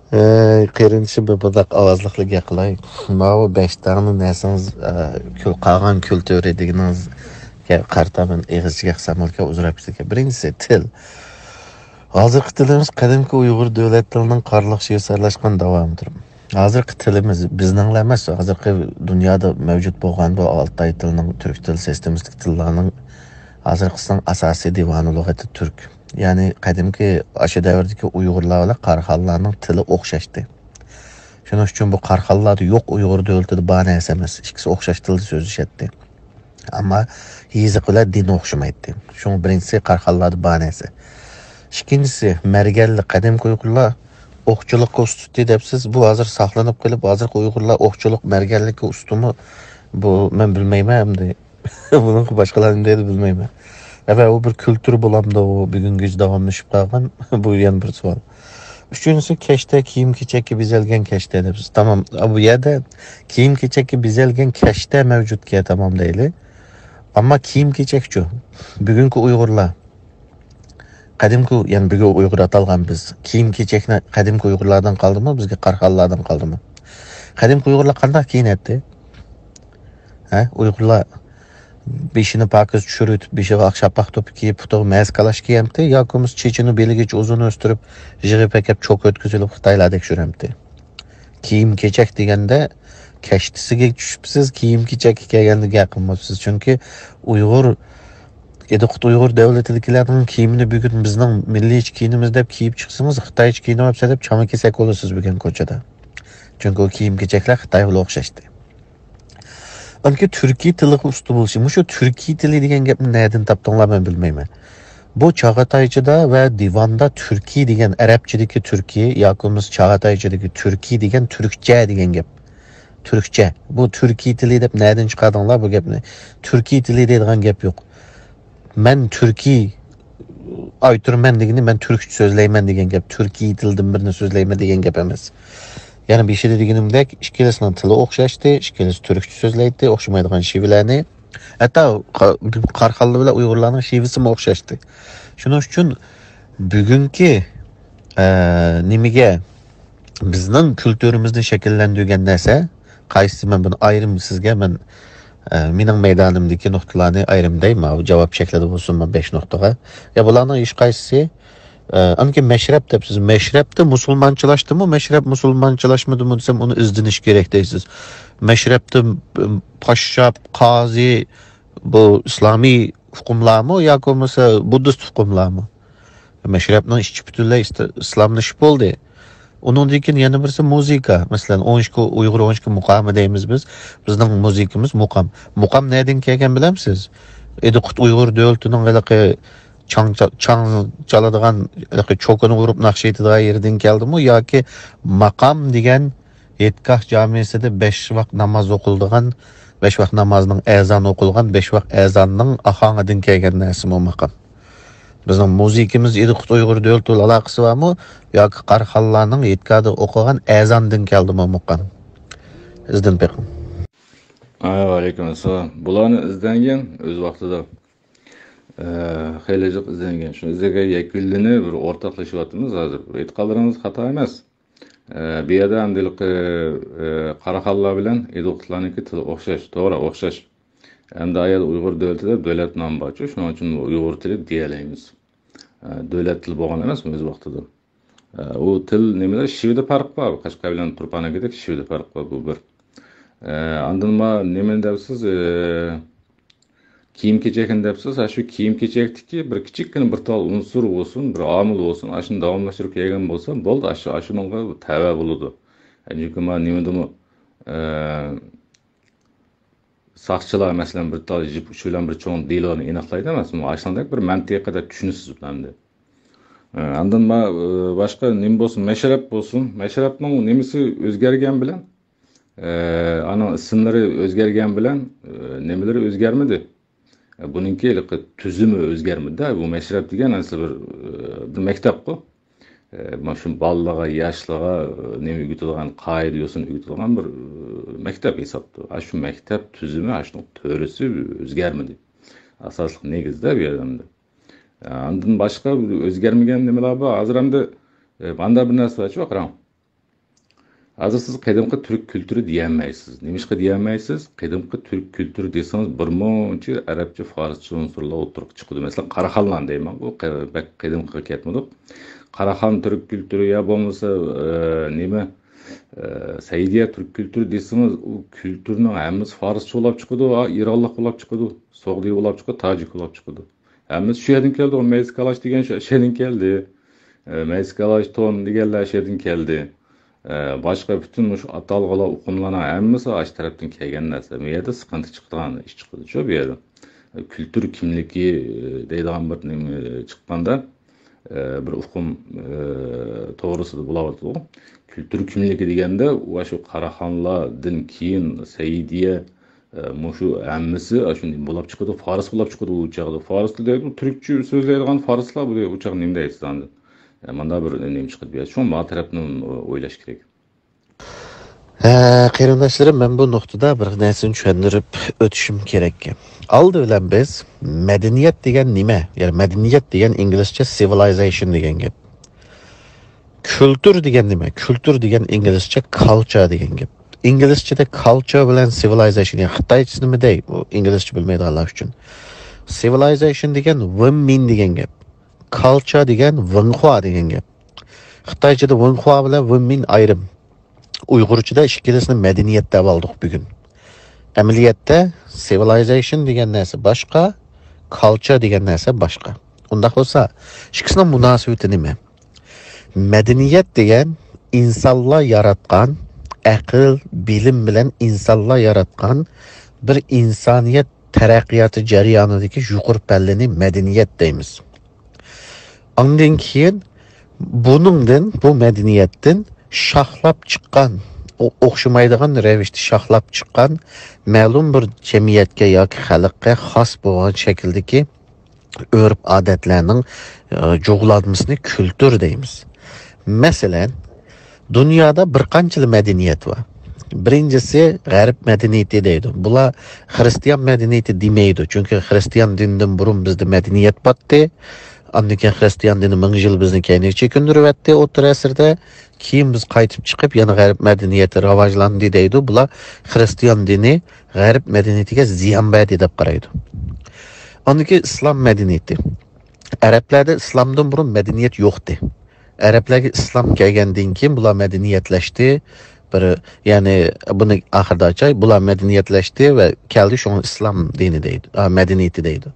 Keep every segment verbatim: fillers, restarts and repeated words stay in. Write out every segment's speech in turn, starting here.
ئەي، قېرىندىشىم، بىر بۇنداق ئاۋازلىقلا گەپ قىلاي. ماۋۇ بەش دانە نەرسىڭىز، ئە، كۈل-، قالغان كۈلتۈرى دېگىنىڭىزگە قارىتا مەن ئېغىزچە گەپ قىلسام بولىدىكەن، ئۇزۇر ئەپسىكەن. بىرىنچىسى، تىل. ھازىرقى تىلىمىز قەدىمكى ئۇيغۇر دۆلەت تىلىنىڭ قارلىق شېۋىسى ئارىلاشقان داۋامىدۇر. ھازىرقى تىلىمىز بىزنىڭلا ئەمەس، ھازىرقى دۇنيادا مەۋجۇت بولغان بۇ ئالتاي تىلىنىڭ، تۈرك تىل سىستېمىسىدىكى تىللارنىڭ ھازىرقىسىنىڭ ئاساسىي دىۋانۇ لۇغەتى تۈرك. يەنى قەدىمكى ئاشۇ دەۋردىكى ئۇيغۇرلار بىلەن قاراخانلارنىڭ تىلى ئوخشاشتى. شۇنىڭ ئۈچۈن بۇ قاراخانلاردا يوق، ئۇيغۇر دۆلىتىدە بار نەرسە ئەمەس. ئىككىسى ئوخشاش تىلدا سۆزلىشەتتى. ئەمما يېزىق بىلەن دىن ئوخشىمايتتى. شۇڭا بىرىنچىسى قاراخانلاردا بار نەرسە. ئىككىنچىسى، مەرگەنلىك. قەدىمكى ئۇيغۇرلار ئوقچىلىققا ئۇستىتى دەپسىز. بۇ ھازىر ساقلىنىپ قېلىپ، ھازىرقى ئۇيغۇرلار ئوقچىلىق، مەرگەنلىككە ئۇستىمۇ؟ بۇ مەن بىلمەيمەن ئەمدى. بۇنىڭغا باشقىلار نېمە دەيدۇ بىلمەيمەن. ئەمما ئۇ بىر كۈلتۈر بولامدۇ، ئۇ بۈگۈنگىچە داۋاملىشىپ قالغان؟ بۇ يەنە بىر سوئال. ئۈچىنچىسى، كەشتە، كىيىم-كېچەككە بېزەلگەن كەشتە دەپسىز. تامام، بۇ يەردە كىيىم-كېچەككە بېزەلگەن كەشتە مەۋجۇتكەن، تامام دەيلى. ئەمما كىيىم-كېچەكچۇ؟ بۈگۈنكى ئۇيغۇرلار، قەدىمكى، يەنى بۈگۈن ئۇيغۇر ئاتالغان بىز، كىيىم-كېچەكنى قەدىمكى ئۇيغۇرلاردىن قالدىمۇ، بىزگە قاراخانلاردىن قالدىمۇ؟ قەدىمكى ئۇيغۇرلار قانداق كىيىنەتتى؟ ھە؟ ئۇيغۇرلار بېشىنى پاكىز چۈشۈرۈۋېتىپ، بېشىغا ئاق شاپاق توپى كىيىپ، پۇتىغا مەيەس كالاش كىيەمتى؟ ياكى بولمىسا چېچىنى بېلىگىچە ئۇزۇن ئۆستۈرۈپ، يىغىپ ئەكەپ چوكا ئۆتكۈزۈۋېلىپ خىتايلاردەك يۈرەمتى؟ كىيىم-كېچەك دېگەندە كەشتىسىگە چۈشۈپسىز، كىيىم-كېچەككە كەلگەندە گەپ قىلماپسىز. چۈنكى ئۇيغۇر، ئىدىقۇت ئۇيغۇر دۆلىتىدىكىلەرنىڭ كىيىمىنى بۈگۈن بىزنىڭ مىللىيچە كىيىنىمىز دەپ كىيىپ چىقسىڭىز، خىتايچە كىيىنىۋاپسەن دەپ چاڭ كېسەك بولىسىز بۈگۈن كوچىدا. چۈنكى ئۇ كىيىم-كېچەكلەر خىتاي بىلەن ئوخشاشتى. ئانكى تۈركىي تىلىغا ئۇستا بولۇشى. مۇشۇ تۈركىي تىلى دېگەن گەپنى نەدىن تاپتىڭلار، مەن بىلمەيمەن. بۇ چاغاتايچىدا ۋە دىۋاندا تۈركىي دېگەن، ئەرەبچىدىكى تۈركىي ياكى بولمىسا چاغاتايچىدىكى تۈركىي دېگەن تۈركچە دېگەن گەپ. تۈركچە. بۇ تۈركىي تىلى دەپ نەدىن چىقاردىڭلار بۇ گەپنى؟ تۈركىي تىلى دەيدىغان گەپ يوق. مەن تۈركىي ئايتۇرمەن دېگىنى مەن تۈركچە سۆزلەيمەن دېگەن گەپ، تۈركىي تىلدىن بىرنى سۆزلەيمەن دېگەن گەپ ئەمەس. يەنە بېشىدا دېگىنىمدەك، ئىككىلىسىنىڭ تىلى ئوخشاشتى، ئىككىلىسى تۈركچە سۆزلەيتتى، ئوخشىمايدىغان شېۋىلەرنى. ھەتتا قا-، قاراخانلار بىلەن ئۇيغۇرلارنىڭ شېۋىسىمۇ ئوخشاشتى. شۇنىڭ ئۈچۈن بۈگۈنكى، ئە، نېمىگە، بىزنىڭ كۈلتۈرىمىزنى شەكىللەندۈرگەن نەرسە قايسى؟ مەن بۇنى ئايرىم سىزگە، مەن، ئە، مېنىڭ مەيدانىمدىكى نۇقتىلارنى ئايرىم دەي، ماۋۇ جاۋاب شەكلىدە بولسۇن، مانا بەش نۇقتىغا. يا بۇلارنىڭ ھېچقايسىسى، ئە، ئانكى مەشرەپ دەپسىز. مەشرەپتە مۇسۇلمانچىلاشتىمۇ، مەشرەپ مۇسۇلمانچىلاشمىدىمۇ دېسەم، ئۇنى ئىزدىنىش كېرەك دەيسىز. مەشرەپتە، ئىم، پاششاپ، قازى، بۇ ئىسلامىي ئۇقۇملارمۇ ياكى بولمىسا بۇددىست ئۇقۇملارمۇ؟ مەشرەپنىڭ ئىچى پۈتۈنلەي ئىست-، ئىسلاملىشىپ بولدى. ئۇنىڭدىن كېيىن يەنە بىرسى مۇزىكا. مەسىلەن، ئون ئىككى، ئۇيغۇر ئون ئىككى مۇقامى دەيمىز بىز. بىزنىڭ مۇزىكىمىز مۇقام. مۇقام نەدىن كەلگەن بىلەمسىز؟ ئىدىقۇت ئۇيغۇر دۆلىتىنىڭ ھېلىقى چاڭ چا-، چاڭ چالىدىغان، ھېلىقى چوكىنى ئۇرۇپ ناخشا ئېيتىدىغان يېرىدىن كەلدىمۇ ياكى ماقام دېگەن ھېيتگاھ جامىسىدا بەش ۋاق ناماز ئوقۇلىدىغان، بەش ۋاق نامازنىڭ ئەزانى ئوقۇلغان، بەش ۋاق ئەزاننىڭ ئاھاڭىدىن كەلگەن نەرسىمۇ ماقام؟ بىزنىڭ مۇزىكىمىز ئىدىقۇت ئۇيغۇر دۆلىتى بىلەن ئالاقىسى بارمۇ ياكى قاراخانلارنىڭ ھېيتگاھدا ئوقۇغان ئەزاندىن كەلدىمۇ ماقام؟ ئىزدىنىپ بېقىڭ. ئا، ۋەئەلەيكۇم ئەسسالام. بۇلارنى ئىزدەنگەن ئۆز ۋاقتىدا. ئە، خېلى جىق ئىزدەنگەن. شۇ ئىزدىگەن يەكۈنلىرىنى بىر ئورتاقلىشىۋاتىمىز ھازىر. ئېيتقانلىرىڭىز خاتا ئەمەس. ئە، بۇ يەردە ئەمدى ھېلىقى، ئە، قاراخانلار بىلەن ئىدىقۇتلارنىڭكى تىلى ئوخشاش، توغرا، ئوخشاش. ئەمدى ئايال ئۇيغۇر دۆلىتىدە دۆلەت نامى بارچۇ، شۇنىڭ ئۈچۈن ئۇيغۇر تىلى دېيەلەيمىز. ئە، دۆلەت تىلى بولغان ئەمەسمۇ ئۆز ۋاقتىدا. ئە، ئۇ تىل نېمىلەر، شېۋىدە پەرق بار، قەشقەر بىلەن تۇرپاننىڭكىدەك شېۋىدە پەرق بار، بۇ بىر. ئە، ئاندىن ما نېمىنى دەپسىز، ئە، كىيىم-كېچەكنى دەپسىز، ھە، شۇ كىيىم-كېچەكتىكى بىر كىچىككىنە بىر تال ئۇنسۇر بولسۇن، بىر ئامىل بولسۇن، ئاشۇنى داۋاملاشتۇرۇپ كەلگەن بولسا بولدى، ئاشۇ، ئاشۇنىڭغا تەۋە بولىدۇ. ئە، چۈنكى ما نېمىدىمۇ، ئە، ساقچىلار، مەسىلەن، بىر تال يىپ ئۇچى بىلەن بىر چوڭ دېلونى ئېنىقلايدۇ ئەمەسمۇ؟ ئاشۇندەك بىر مەنتىقىدە چۈشىنىسىز ئەمدى. ئە، ئاندىن ما-، ئە، باشقا نېمە بولسۇن، مەشرەپ بولسۇن، مەشرەپنىڭ نېمىسى ئۆزگەرگەن بىلەن، ئە، ئانىڭ ئىسىملىرى ئۆزگەرگەن بىلەن، ئە، نېمىلىرى ئۆزگەرمىدى. ئە، بۇنىڭكى ھېلىقى تۈزۈمى ئۆزگەرمىدى-دە. بۇ مەشرەپ دېگەن ئەسلى بىر، ئە، بىر مەكتەپقۇ. ئە، مانا شۇ بالىلارغا، ياشلارغا، ئە، نېمە ئۆگىتىدىغان، قائىدە-يوسۇن ئۆگىتىدىغان بىر، ئە، مەكتەپ ھېسابتا. ئاشۇ مەكتەپ تۈزۈمى، ئاشۇنىڭ تۈرىسى ئۆزگەرمىدى. ئاساسلىق نېگىزدە بۇ يەردە ئەمدى. ئە، ئاندىن باشقا ئۆزگەرمىگەن نېمىلەر بار؟ ھازىر ئەمدى، ئە، ماندا بىر نەرسە بارچۇ، قاراڭ. ھازىر سىز قەدىمكى تۈرك كۈلتۈرى دېيەلمەيسىز. نېمىشقا دېيەلمەيسىز؟ قەدىمكى تۈرك كۈلتۈرى دېسىڭىز، بىر مۇنچە ئەرەبچە، فارسچە ئۇنسۇرلار ئوتتۇرىغا چىقىدۇ. مەسىلەن، قاراخانلارنى دەيمەن، بۇ قە-، بەك قەدىمكىگە كەتمىدۇق. قاراخان تۈرك كۈلتۈرى يا بولمىسا، ئە، نېمە، ئە، سەئىدىيە تۈرك كۈلتۈرى دېسىڭىز، ئۇ كۈلتۈرنىڭ ھەممىسى فارسچە بولاپ چىقىدۇ، ھا، ئىرانلىق بولاپ چىقىدۇ، سوغدى بولاپ چىقىدۇ، تاجىك بولاپ چىقىدۇ. ھەممىسى شۇ يەردىن كەلدى، ئۇ مەيسىكالاش دېگەن شۇ، شۇ يەردىن كەلدى. ئە، مەيسىكالاش تون دېگەنلەر شۇ يەردىن كەلدى. ئە، باشقا پۈتۈن مۇشۇ ئاتالغۇلار، ئۇقۇملارنىڭ ھەممىسى ئاشۇ تەرەپتىن كەلگەن نەرسە. بۇ يەردە سىقىنتى چىقىدىغان ئىش چىقىدۇ شۇ بۇ يەردە. ئە، كۈلتۈر كىملىكى، ئە، دەيدىغان بىر نېمە چىققاندا، ئە، بىر ئۇقۇم، ئە، توغرىسىدا بولاۋاتىدۇ. كۈلتۈر كىملىكى دېگەندە، ۋە شۇ قاراخانلاردىن كېيىن سەئىدىيە، ئە، مۇشۇ ھەممىسى ئاشۇ نېمە بولاپ چىقىدۇ، فارس بولاپ چىقىدۇ ئۇ چاغدا. فارس تىلى، تۈركچە سۆزلەيدىغان فارسلار بۇ ئۇ چاغ نېمە دەيسىز ئاندىن؟ ئە، ماندا بىر نېمە چىقىدۇ بۇ يەردە. شۇڭا ما تەرەپنى ئويلاش كېرەك. ھە، قېرىنداشلىرىم، مەن بۇ نۇقتىدا بىر نەرسىنى چۈشەندۈرۈپ ئۆتۈشۈم كېرەك. ئالدى بىلەن بىز مەدەنىيەت دېگەن نېمە؟ يەنى مەدەنىيەت دېگەن ئىنگلىزچە سىۋىلايزېيشن دېگەن گەپ. كۈلتۈر دېگەن نېمە؟ كۈلتۈر دېگەن ئىنگلىزچە كالچا دېگەن گەپ. ئىنگلىزچىدە كالچا بىلەن سىۋىلايزېيشن، يەنى خىتايچىسى نېمە دەي؟ ئۇ ئىنگلىزچە بىلمەيدىغانلار ئۈچۈن. سىۋىلايزېيشن دېگەن ۋېنمىن دېگەن گەپ. كالچا دېگەن ۋېنخۇا دېگەن گەپ. خىتايچىدا ۋېنخۇا بىلەن ۋېنمىن ئايرىم. ئۇيغۇرچىدا ئىككىلىسىنى مەدەنىيەت دەپ ئالدۇق بۈگۈن. ئەمەلىيەتتە سىۋىلايزېيشن دېگەن نەرسە باشقا، كالچا دېگەن نەرسە باشقا. ئۇنداق بولسا، ئىككىسىنىڭ مۇناسىۋىتى نېمە؟ مەدەنىيەت دېگەن ئىنسانلار ياراتقان، ئەقىل، بىلىم بىلەن ئىنسانلار ياراتقان بىر ئىنسانىيەت تەرەققىياتى جەريانىدىكى يۇقىرى پەللىنى مەدەنىيەت دەيمىز. ئاندىن كېيىن بۇنىڭدىن، بۇ مەدەنىيەتتىن شاخلاپ چىققان، ئو-، ئوخشىمايدىغان رەۋىشتە شاخلاپ چىققان مەلۇم بىر جەمئىيەتكە ياكى خەلققە خاس بولغان شەكىلدىكى ئۆرپ-ئادەتلەرنىڭ، ئە، جۇغلانمىسىنى كۈلتۈر دەيمىز. مەسىلەن، دۇنيادا بىر قانچىلا مەدەنىيەت بار. بىرىنچىسى غەرب مەدەنىيىتى دەيدۇ. بۇلار خىرىستىيان مەدەنىيىتى دېمەيدۇ. چۈنكى خىرىستىيان دىنىدىن بۇرۇن بىزدە مەدەنىيەت بارتتى. ئاندىن كېيىن خىرىستىيان دىنى مىڭ يىل بىزنى كەينىگە چېكىندۈرۈۋەتتى ئوتتۇرا ئەسىردە. كېيىن بىز قايتىپ چىقىپ، يەنە غەرب مەدەنىيىتى راۋاجلاندى دەيدۇ. بۇلار خىرىستىيان دىنى غەرب مەدەنىيىتىگە زىيان بەردى دەپ قارايدۇ. ئاندىن كېيىن ئىسلام مەدەنىيىتى. ئەرەبلەردە ئىسلامدىن بۇرۇن مەدەنىيەت يوقتى. ئەرەبلەرگە ئىسلام كەلگەندىن كېيىن بۇلار مەدەنىيەتلەشتى. بىر، يەنى بۇنى ئاخىرىدا ئاچاي، بۇلار مەدەنىيەتلەشتى ۋە كەلدى، شۇڭا ئىسلام دىنى دەيدۇ، ئا، مەدەنىيىتى دەيدۇ.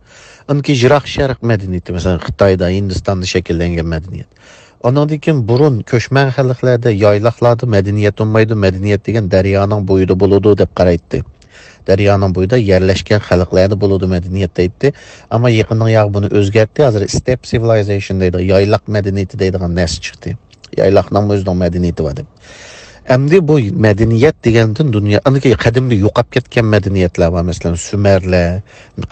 ئاندىن كېيىن يىراق شەرق مەدەنىيىتى، مەسىلەن، خىتايدا، ھىندىستاندا شەكىللەنگەن مەدەنىيەت. ئاندىن كېيىن بۇرۇن كۆچمەن خەلقلەردە، يايلاقلاردا مەدەنىيەت بولمايدۇ، مەدەنىيەت دېگەن دەريانىڭ بويىدا بولىدۇ دەپ قارايتتى. دەريانىڭ بويىدا يەرلەشكەن خەلقلەردە بولىدۇ مەدەنىيەت دەيتتى. ئەمما يېقىندىن ياغ بۇنى ئۆزگەرتتى. ھازىر ستېپ سىۋىلايزېيشن دەيدۇ، يايلاق مەدەنىيىتى دەيدىغان نەرسە چىقتى. يايلاقنىڭمۇ ئۆزىنىڭ مەدەنىيىتى بار دەپ. ئەمدى بۇ مەدەنىيەت دېگەندىن دۇنيا، ئاندىن كېيىن قەدىمدە يوقاپ كەتكەن مەدەنىيەتلەر بار، مەسىلەن، سۈمەرلەر،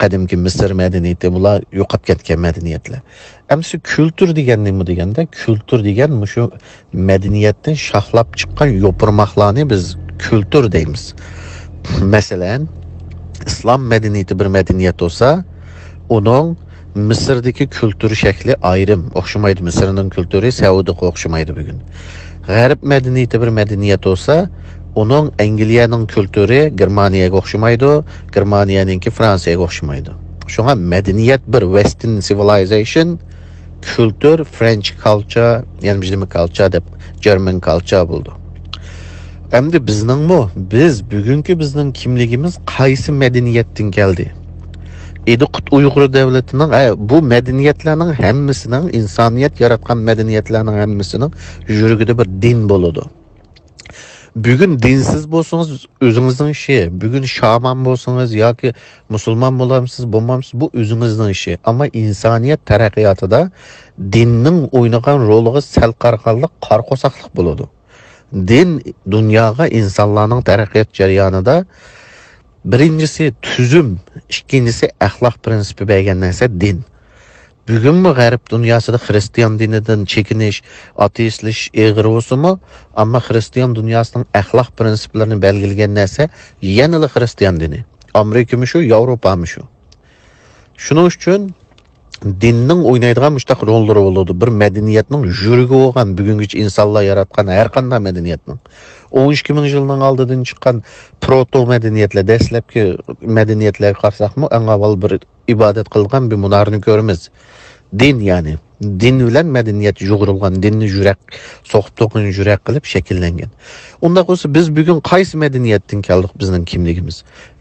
قەدىمكى مىسىر مەدەنىيىتى، بۇلار يوقاپ كەتكەن مەدەنىيەتلەر. ئەمسە كۈلتۈر دېگەن نېمە دېگەندە، كۈلتۈر دېگەن مۇشۇ مەدەنىيەتتىن شاخلاپ چىققان يوپۇرماقلارنى بىز كۈلتۈر دەيمىز. مەسىلەن، ئىسلام مەدەنىيىتى بىر مەدەنىيەت بولسا، ئۇنىڭ مىسىردىكى كۈلتۈر شەكلى ئايرىم، ئوخشىمايدۇ. مىسىرنىڭ كۈلتۈرى سەئۇدىغا ئوخشىمايدۇ بۈگۈن. غەرب مەدەنىيىتى بىر مەدەنىيەت بولسا، ئۇنىڭ ئەنگلىيەنىڭ كۈلتۈرى گېرمانىيەگە ئوخشىمايدۇ، گېرمانىيەنىڭكى فرانسىيەگە ئوخشىمايدۇ. شۇڭا مەدەنىيەت بىر، Western civilization، كۈلتۈر، French culture، يەنە بىر نېمە culture دەپ، German culture بولىدۇ. ئەمدى بىزنىڭمۇ، بىز بۈگۈنكى بىزنىڭ كىملىكىمىز قايسى مەدەنىيەتتىن كەلدى؟ ئىدىقۇت ئۇيغۇر دۆلىتىنىڭ، ئە، بۇ مەدەنىيەتلەرنىڭ ھەممىسىنىڭ، ئىنسانىيەت ياراتقان مەدەنىيەتلەرنىڭ ھەممىسىنىڭ يۈرىكىدە بىر دىن بولىدۇ. بۈگۈن دىنسىز بولسىڭىز، ئۆزىڭىزنىڭ ئىشى. بۈگۈن شامان بولسىڭىز ياكى مۇسۇلمان بولامسىز، بولمامسىز، بۇ ئۆزىڭىزنىڭ ئىشى. ئەمما ئىنسانىيەت تەرەققىياتىدا دىننىڭ ئوينىغان رولىغا سەل قارىغانلىق قارا قورساقلىق بولىدۇ. دىن دۇنياغا ئىنسانلارنىڭ تەرەققىيات جەريانىدا بىرىنچىسى تۈزۈم، ئىككىنچىسى ئەخلاق پىرىنسىپى بەرگەن نەرسە دىن. بۈگۈنمۇ غەرب دۇنياسىدا خىرىستىيان دىنىدىن چېكىنىش، ئاتېئىستلىشىش ئېغىر بولسىمۇ، ئەمما خىرىستىيان دۇنياسىنىڭ ئەخلاق پىرىنسىپلىرىنى بەلگىلىگەن نەرسە يەنىلا خىرىستىيان دىنى. ئامېرىكىمۇ شۇ، ياۋروپامۇ شۇ. شۇنىڭ ئۈچۈن دىننىڭ ئوينايدىغان مۇشتاق روللىرى بولىدۇ. بىر مەدەنىيەتنىڭ يۈرىكى بولغان، بۈگۈنگىچە ئىنسانلار ياراتقان ھەر قانداق مەدەنىيەتنىڭ. ئون ئىككى مىڭ يىلنىڭ ئالدىدىن چىققان پروتو مەدەنىيەتلەر، دەسلەپكى مەدەنىيەتلەرگە قارىساقمۇ، ئەڭ ئاۋۋال بىر ئىبادەت قىلغان بىر مۇنارىنى كۆرىمىز. دىن، يەنى دىن بىلەن مەدەنىيەت يۇغۇرۇلغان، دىننى يۈرەك سوقۇپ تۇرغان يۈرەك قىلىپ شەكىللەنگەن. ئۇنداق بولسا، بىز بۈگۈن قايسى مەدەنىيەتتىن كەلدۇق؟ بىزنىڭ كىملىكىمىز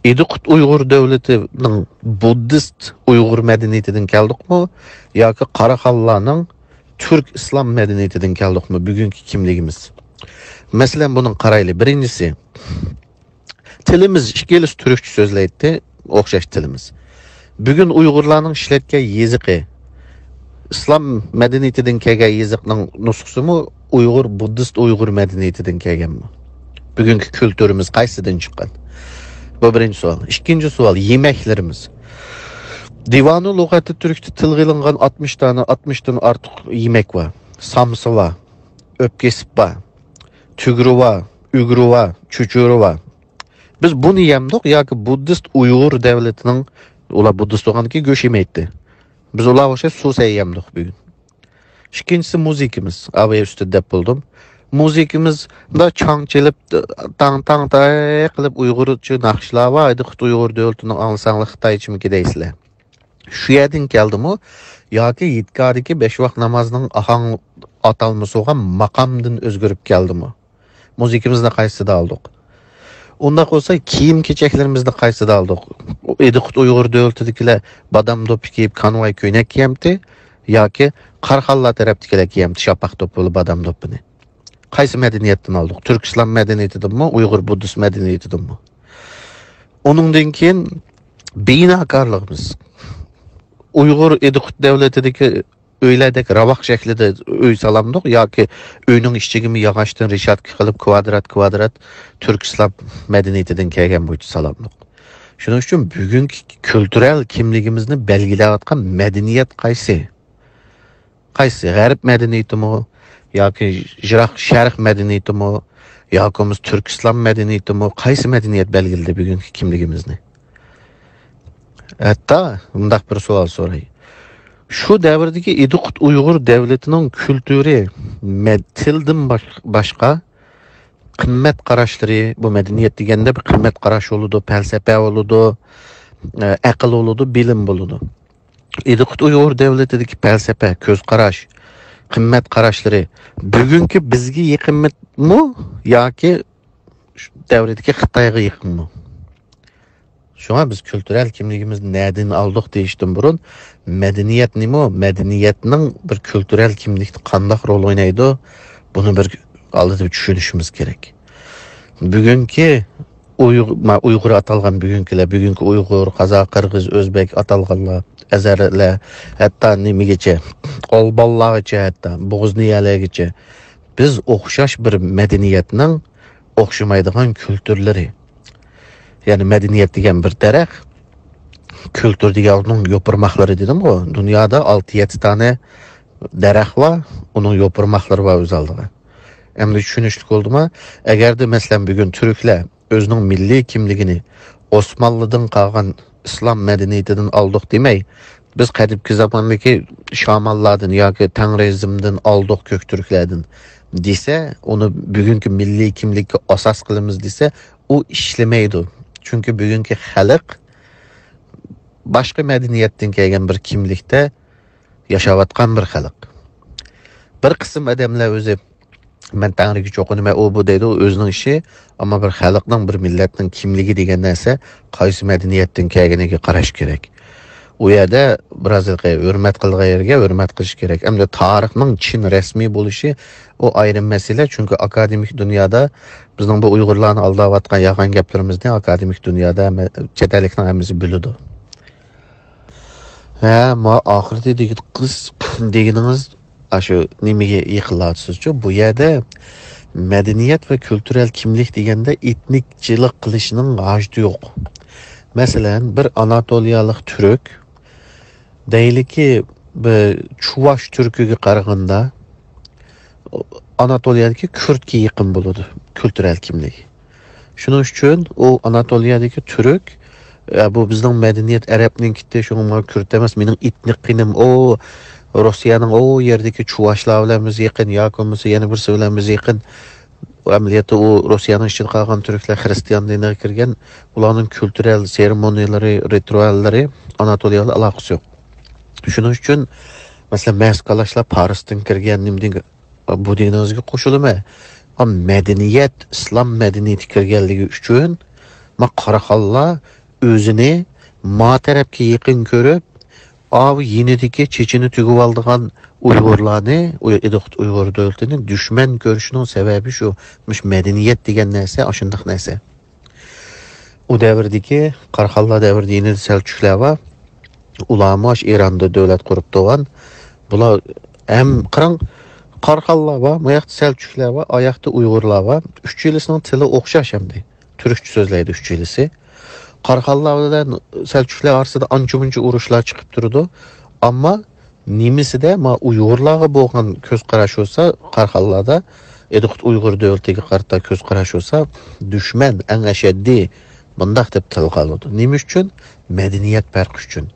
ئىدىقۇت ئۇيغۇر دۆلىتىنىڭ بۇددىست ئۇيغۇر مەدەنىيىتىدىن كەلدۇقمۇ ياكى قاراخانلارنىڭ تۈرك ئىسلام مەدەنىيىتىدىن كەلدۇقمۇ بۈگۈنكى كىملىكىمىز؟ مەسىلەن، بۇنىڭ قارايلى. بىرىنچىسى، تىلىمىز ئىككىلىسى تۈركچە سۆزلەيتتى، ئوخشاش تىلىمىز. بۈگۈن ئۇيغۇرلارنىڭ ئىشلەتكەن يېزىقى ئىسلام مەدەنىيىتىدىن كەلگەن يېزىقنىڭ نۇسخىسىمۇ، ئۇيغۇر، بۇددىست ئۇيغۇر مەدەنىيىتىدىن كەلگەنمۇ؟ بۈگۈنكى كۈلتۈرىمىز قايسىدىن چىققان؟ بۇ بىرىنچى سوئال. ئىككىنچى سوئال، يېمەكلىرىمىز. دىۋانۇ لۇغەتى تۈركتە تىلغا ئېلىنغان ئاتمىش دانە، ئاتمىشتىن ئارتۇق يېمەك بار. سامسا بار، ئۆپكە سىپا، تۈگرى بار، ئۈگرى بار، چۆچۈرە بار. بىز بۇنى يەمدۇق ياكى بۇددىست ئۇيغۇر دەۋلىتىنىڭ، ئۇلار بۇددىست بولغاندىكىن گۆش يېمەيتتى. بىز ئۇلارغا ئوخشاش سۇسەي يەمدۇق بۈگۈن. ئىككىنچىسى مۇزىكىمىز. ئاۋۇ ئۈستىدە دەپ بولدۇم. مۇزىكىمىزدا چاڭ چېلىپ، تاڭ تاڭ تاي قىلىپ ئۇيغۇرچە ناخشىلار بار. ئىدىقۇت ئۇيغۇر دۆلىتىنىڭ ئاڭلىساڭلار خىتايچىمىكى دەيسىلەر. شۇ يەردىن كەلدىمۇ ياكى يىتكادىكى بەش ۋاق نامازنىڭ ئاھاڭ ئاتالمىسى بولغان ماقامدىن ئۆزگىرىپ كەلدىمۇ؟ مۇزىكىمىزنى قايسىدا ئالدۇق؟ ئۇنداق بولسا، كىيىم-كېچەكلىرىمىزنى قايسىدا ئالدۇق؟ ئىدىقۇت ئۇيغۇر دۆلىتىدىكىلەر بادام دوپپا كىيىپ، كانۋاي كۆينەك كىيەمتى ياكى قاراخانلار تەرەپتىكىلەر كىيەمتى شاپاق دوپپىلى، بادام دوپپىنى؟ قايسى مەدەنىيەتتىن ئالدۇق؟ تۈرك ئىسلام مەدەنىيىتىدىنمۇ، ئۇيغۇر بۇددىست مەدەنىيىتىدىنمۇ؟ ئۇنىڭدىن كېيىن بىناكارلىقىمىز. ئۇيغۇر ئىدىقۇت دەۋلىتىدىكى ئۆيلەردەك راۋاق شەكلىدە ئۆي سالامدۇق ياكى ئۆينىڭ ئىچىگىمۇ ياغاچتىن رېشاتكا قىلىپ، كۋادرات، كۋادرات تۈرك ئىسلام مەدەنىيىتىدىن كەلگەن بويىچە سالامدۇق؟ شۇنىڭ ئۈچۈن بۈگۈنكى كۈلتۈرەل كىملىكىمىزنى بەلگىلەۋاتقان مەدەنىيەت قايسى؟ قايسى؟ غەرب مەدەنىيىتىمۇ ياكى يىراق شەرق مەدەنىيىتىمۇ ياكى بولمىسا تۈرك ئىسلام مەدەنىيىتىمۇ؟ قايسى مەدەنىيەت بەلگىلىدى بۈگۈنكى كىملىكىمىزنى؟ ھەتتا مۇنداق بىر سوئال سوراي. شۇ دەۋردىكى ئىدىقۇت ئۇيغۇر دەۋلىتىنىڭ كۈلتۈرى، مە-، تىلدىن باش-، باشقا قىممەت قاراشلىرى، بۇ مەدەنىيەت دېگەندە بىر قىممەت قاراش بولىدۇ، پەلسەپە بولىدۇ، ئە، ئەقىل بولىدۇ، بىلىم بولىدۇ. ئىدىقۇت ئۇيغۇر دەۋلىتىدىكى پەلسەپە، كۆز قاراش، قىممەت قاراشلىرى بۈگۈنكى بىزگە يېقىنمۇ ياكى شۇ دەۋردىكى خىتايغا يېقىنمۇ؟ شۇڭا بىز كۈلتۈرەل كىملىكىمىزنى نەدىن ئالدۇق دېيىشتىن بۇرۇن، مەدەنىيەت نېمە؟ مەدەنىيەتنىڭ بىر كۈلتۈرەل كىملىكتە قانداق رول ئوينايدۇ؟ بۇنى بىر ئالدىدا بىر چۈشىنىشىمىز كېرەك. بۈگۈنكى ئۇيغ-، ما-، ئۇيغۇر ئاتالغان بۈگۈنكىلەر، بۈگۈنكى ئۇيغۇر، قازاق، قىرغىز، ئۆزبەك ئاتالغانلار، ئەزەرلەر، ھەتتا نېمىگىچە، ئالبانلارغىچە، ھەتتا بوغۇزنىيەلەرگىچە بىز ئوخشاش بىر مەدەنىيەتنىڭ ئوخشىمايدىغان كۈلتۈرلىرى. يەنى مەدەنىيەت دېگەن بىر دەرەخ، كۈلتۈر دېگەن ئۇنىڭ يوپۇرماقلىرى دېدىمغۇ. دۇنيادا ئالتە يەتتە دانە دەرەخ بار، ئۇنىڭ يوپۇرماقلىرى بار ئۆز ئالدىغا. ئەمدى چۈشىنىشلىك بولدىمۇ؟ ئەگەردە، مەسىلەن، بۈگۈن تۈركلەر ئۆزىنىڭ مىللىي كىملىكىنى ئوسمانلىدىن قالغان ئىسلام مەدەنىيىتىدىن ئالدۇق دېمەي، بىز قەدىمكى زاماندىكى شامانلاردىن ياكى تەڭرىزمدىن ئالدۇق، كۆكتۈركلەردىن دېسە، ئۇنى بۈگۈنكى مىللىي كىملىككە ئاساس قىلىمىز دېسە، ئۇ ئىشلىمەيدۇ. چۈنكى بۈگۈنكى خەلق باشقا مەدەنىيەتتىن كەلگەن بىر كىملىكتە ياشاۋاتقان بىر خەلق. بىر قىسىم ئادەملەر ئۆزى، «مەن تەڭرىگە چوقۇنىمەن، ئۇ بۇ» دەيدۇ، ئۇ ئۆزىنىڭ ئىشى. ئەمما بىر خەلقنىڭ، بىر مىللەتنىڭ كىملىكى دېگەن نەرسە قايسى مەدەنىيەتتىن كەلگىنىگە قاراش كېرەك. ئۇ يەردە بىراز ھۆرمەت قىلىدىغان يەرگە ھۆرمەت قىلىش كېرەك. ئەمدى تارىخنىڭ چىن رەسمىي بولۇشى، ئۇ ئايرىم مەسىلە. چۈنكى ئاكادېمىك دۇنيادا بىزنىڭ بۇ ئۇيغۇرلارنى ئالداۋاتقان يالغان گەپلىرىمىزنى ئاكادېمىك دۇنيادا ھەممە، چەت ئەللىكنىڭ ھەممىسى بىلىدۇ. ھە، ما ئاخىرىدا دېگىن-، قىز دېگىنىڭىز ئاشۇ نېمىگە يېقىنلاتىسىزچۇ؟ بۇ يەردە مەدەنىيەت ۋە كۈلتۈرەل كىملىك دېگەندە ئېتنىكچىلىق قىلىشنىڭ ھاجىتى يوق. مەسىلەن، بىر ئاناتولىيالىق تۈرك دەيلىكى، بىر چۇۋاش تۈركىگە قارىغاندا، ئاناتولىيەدىكى كۈردكە يېقىن بولىدۇ كۈلتۈرەل كىملىكى. شۇنىڭ ئۈچۈن ئۇ ئاناتولىيەدىكى تۈرك ئە، بۇ بىزنىڭ مەدەنىيەت ئەرەبنىڭكىتى، شۇڭا ماڭا كۈرتە ئەمەس، مېنىڭ ئېتنىك قېنىم، ئۇ روسىيەنىڭ ئۇ يەردىكى چۇۋاشلار بىلەن بىز يېقىن ياكى بولمىسا يەنە بىرسى بىلەن بىز يېقىن. ئەمەلىيەتتە ئۇ روسىيەنىڭ ئىچىدە قالغان تۈركلەر خىرىستىيان دىنىغا كىرگەن، ئۇلارنىڭ كۈلتۈرەل سېرېمونىيەلىرى، رىتۇئاللىرى ئاناتولىيە بىلەن ئالاقىسى يوق. شۇنىڭ ئۈچۈن، مەسىلەن، مەسكالاشلار پارستىن كىرگەن، نېمىدىن، بۇ دىنىڭىزگە قوشۇلىمەن. ئا، مەدەنىيەت، ئىسلام مەدەنىيىتى كىرگەنلىكى ئۈچۈن، ما، قاراخانلار ئۆزىنى ما تەرەپكە يېقىن كۆرۈپ، ئاۋۇ يېنىدىكى چېچىنى تۈگۈۋالىدىغان ئۇيغۇرلارنى، ئۇي-، ئىدىقۇت ئۇيغۇر دۆلىتىنى دۈشمەن كۆرۈشنىڭ سەۋەبى شۇ. مۇشۇ مەدەنىيەت دېگەن نەرسە ئاشۇنداق نەرسە. ئۇ دەۋردىكى، قاراخانلار دەۋرىدە يېنىدا سەلچۈكلەر بار. ئۇلارمۇ ئاشۇ ئىراندا دۆلەت قۇرۇپ تۇرغان. بۇلار ھەم قاراڭ، قاراخانلار بار، مۇياقتا سەلچۈكلەر بار، ئاياقتا ئۇيغۇرلار بار. ئۈچىلىسىنىڭ تىلى ئوخشاش ئەمدى. تۈركچە سۆزلەيدۇ ئۈچىلىسى. قاراخانلار بىلەن سەلچۈكلەر ئارىسىدا ئانچە-مۇنچە ئۇرۇشلار چىقىپ تۇرىدۇ. ئەمما نېمىسىدە، ما، ئۇيغۇرلارغا بولغان كۆز قاراش بولسا، قاراخانلاردا ئىدىقۇت ئۇيغۇر دۆلىتىگە قارىتا كۆز قاراش بولسا، دۈشمەن، ئەڭ ئەشەددىي، مۇنداق دەپ تىلغا ئالىدۇ. نېمە ئۈچۈن؟ مەدەنىيەت پەرقى ئۈچۈن.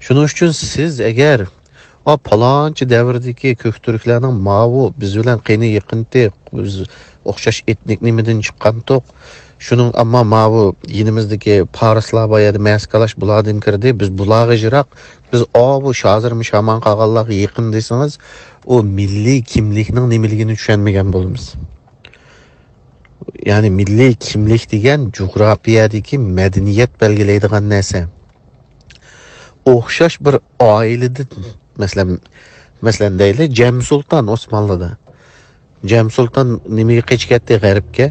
شۇنىڭ ئۈچۈن سىز ئەگەر، ئا، پالانچى دەۋردىكى كۆكتۈركلەرنىڭ ماۋۇ بىز بىلەن قېنى يېقىنتى، بىز ئوخشاش ئېتنىك نېمىدىن چىققانتۇق، شۇنىڭ، ئەمما ماۋۇ يېنىمىزدىكى پارسلار بار يەردە مەسكالاش بۇلاردىن كىردى، بىز بۇلارغا يىراق، بىز ئاۋۇ ھازىرمۇ شامان قالغانلارغا يېقىن دېسىڭىز، ئۇ مىللىي كىملىكنىڭ نېمىلىكىنى چۈشەنمىگەن بولىمىز. يەنى مىللىي كىملىك دېگەن جۇغراپىيەدىكى مەدەنىيەت بەلگىلەيدىغان نەرسە. ئوخشاش بىر ئائىلىدىن، مەسىلەن، مەسىلەن دەيلى، جەم سۇلتان ئوسمانلىدا. جەم سۇلتان نېمىگە قېچىپ كەتتى؟ غەربكە.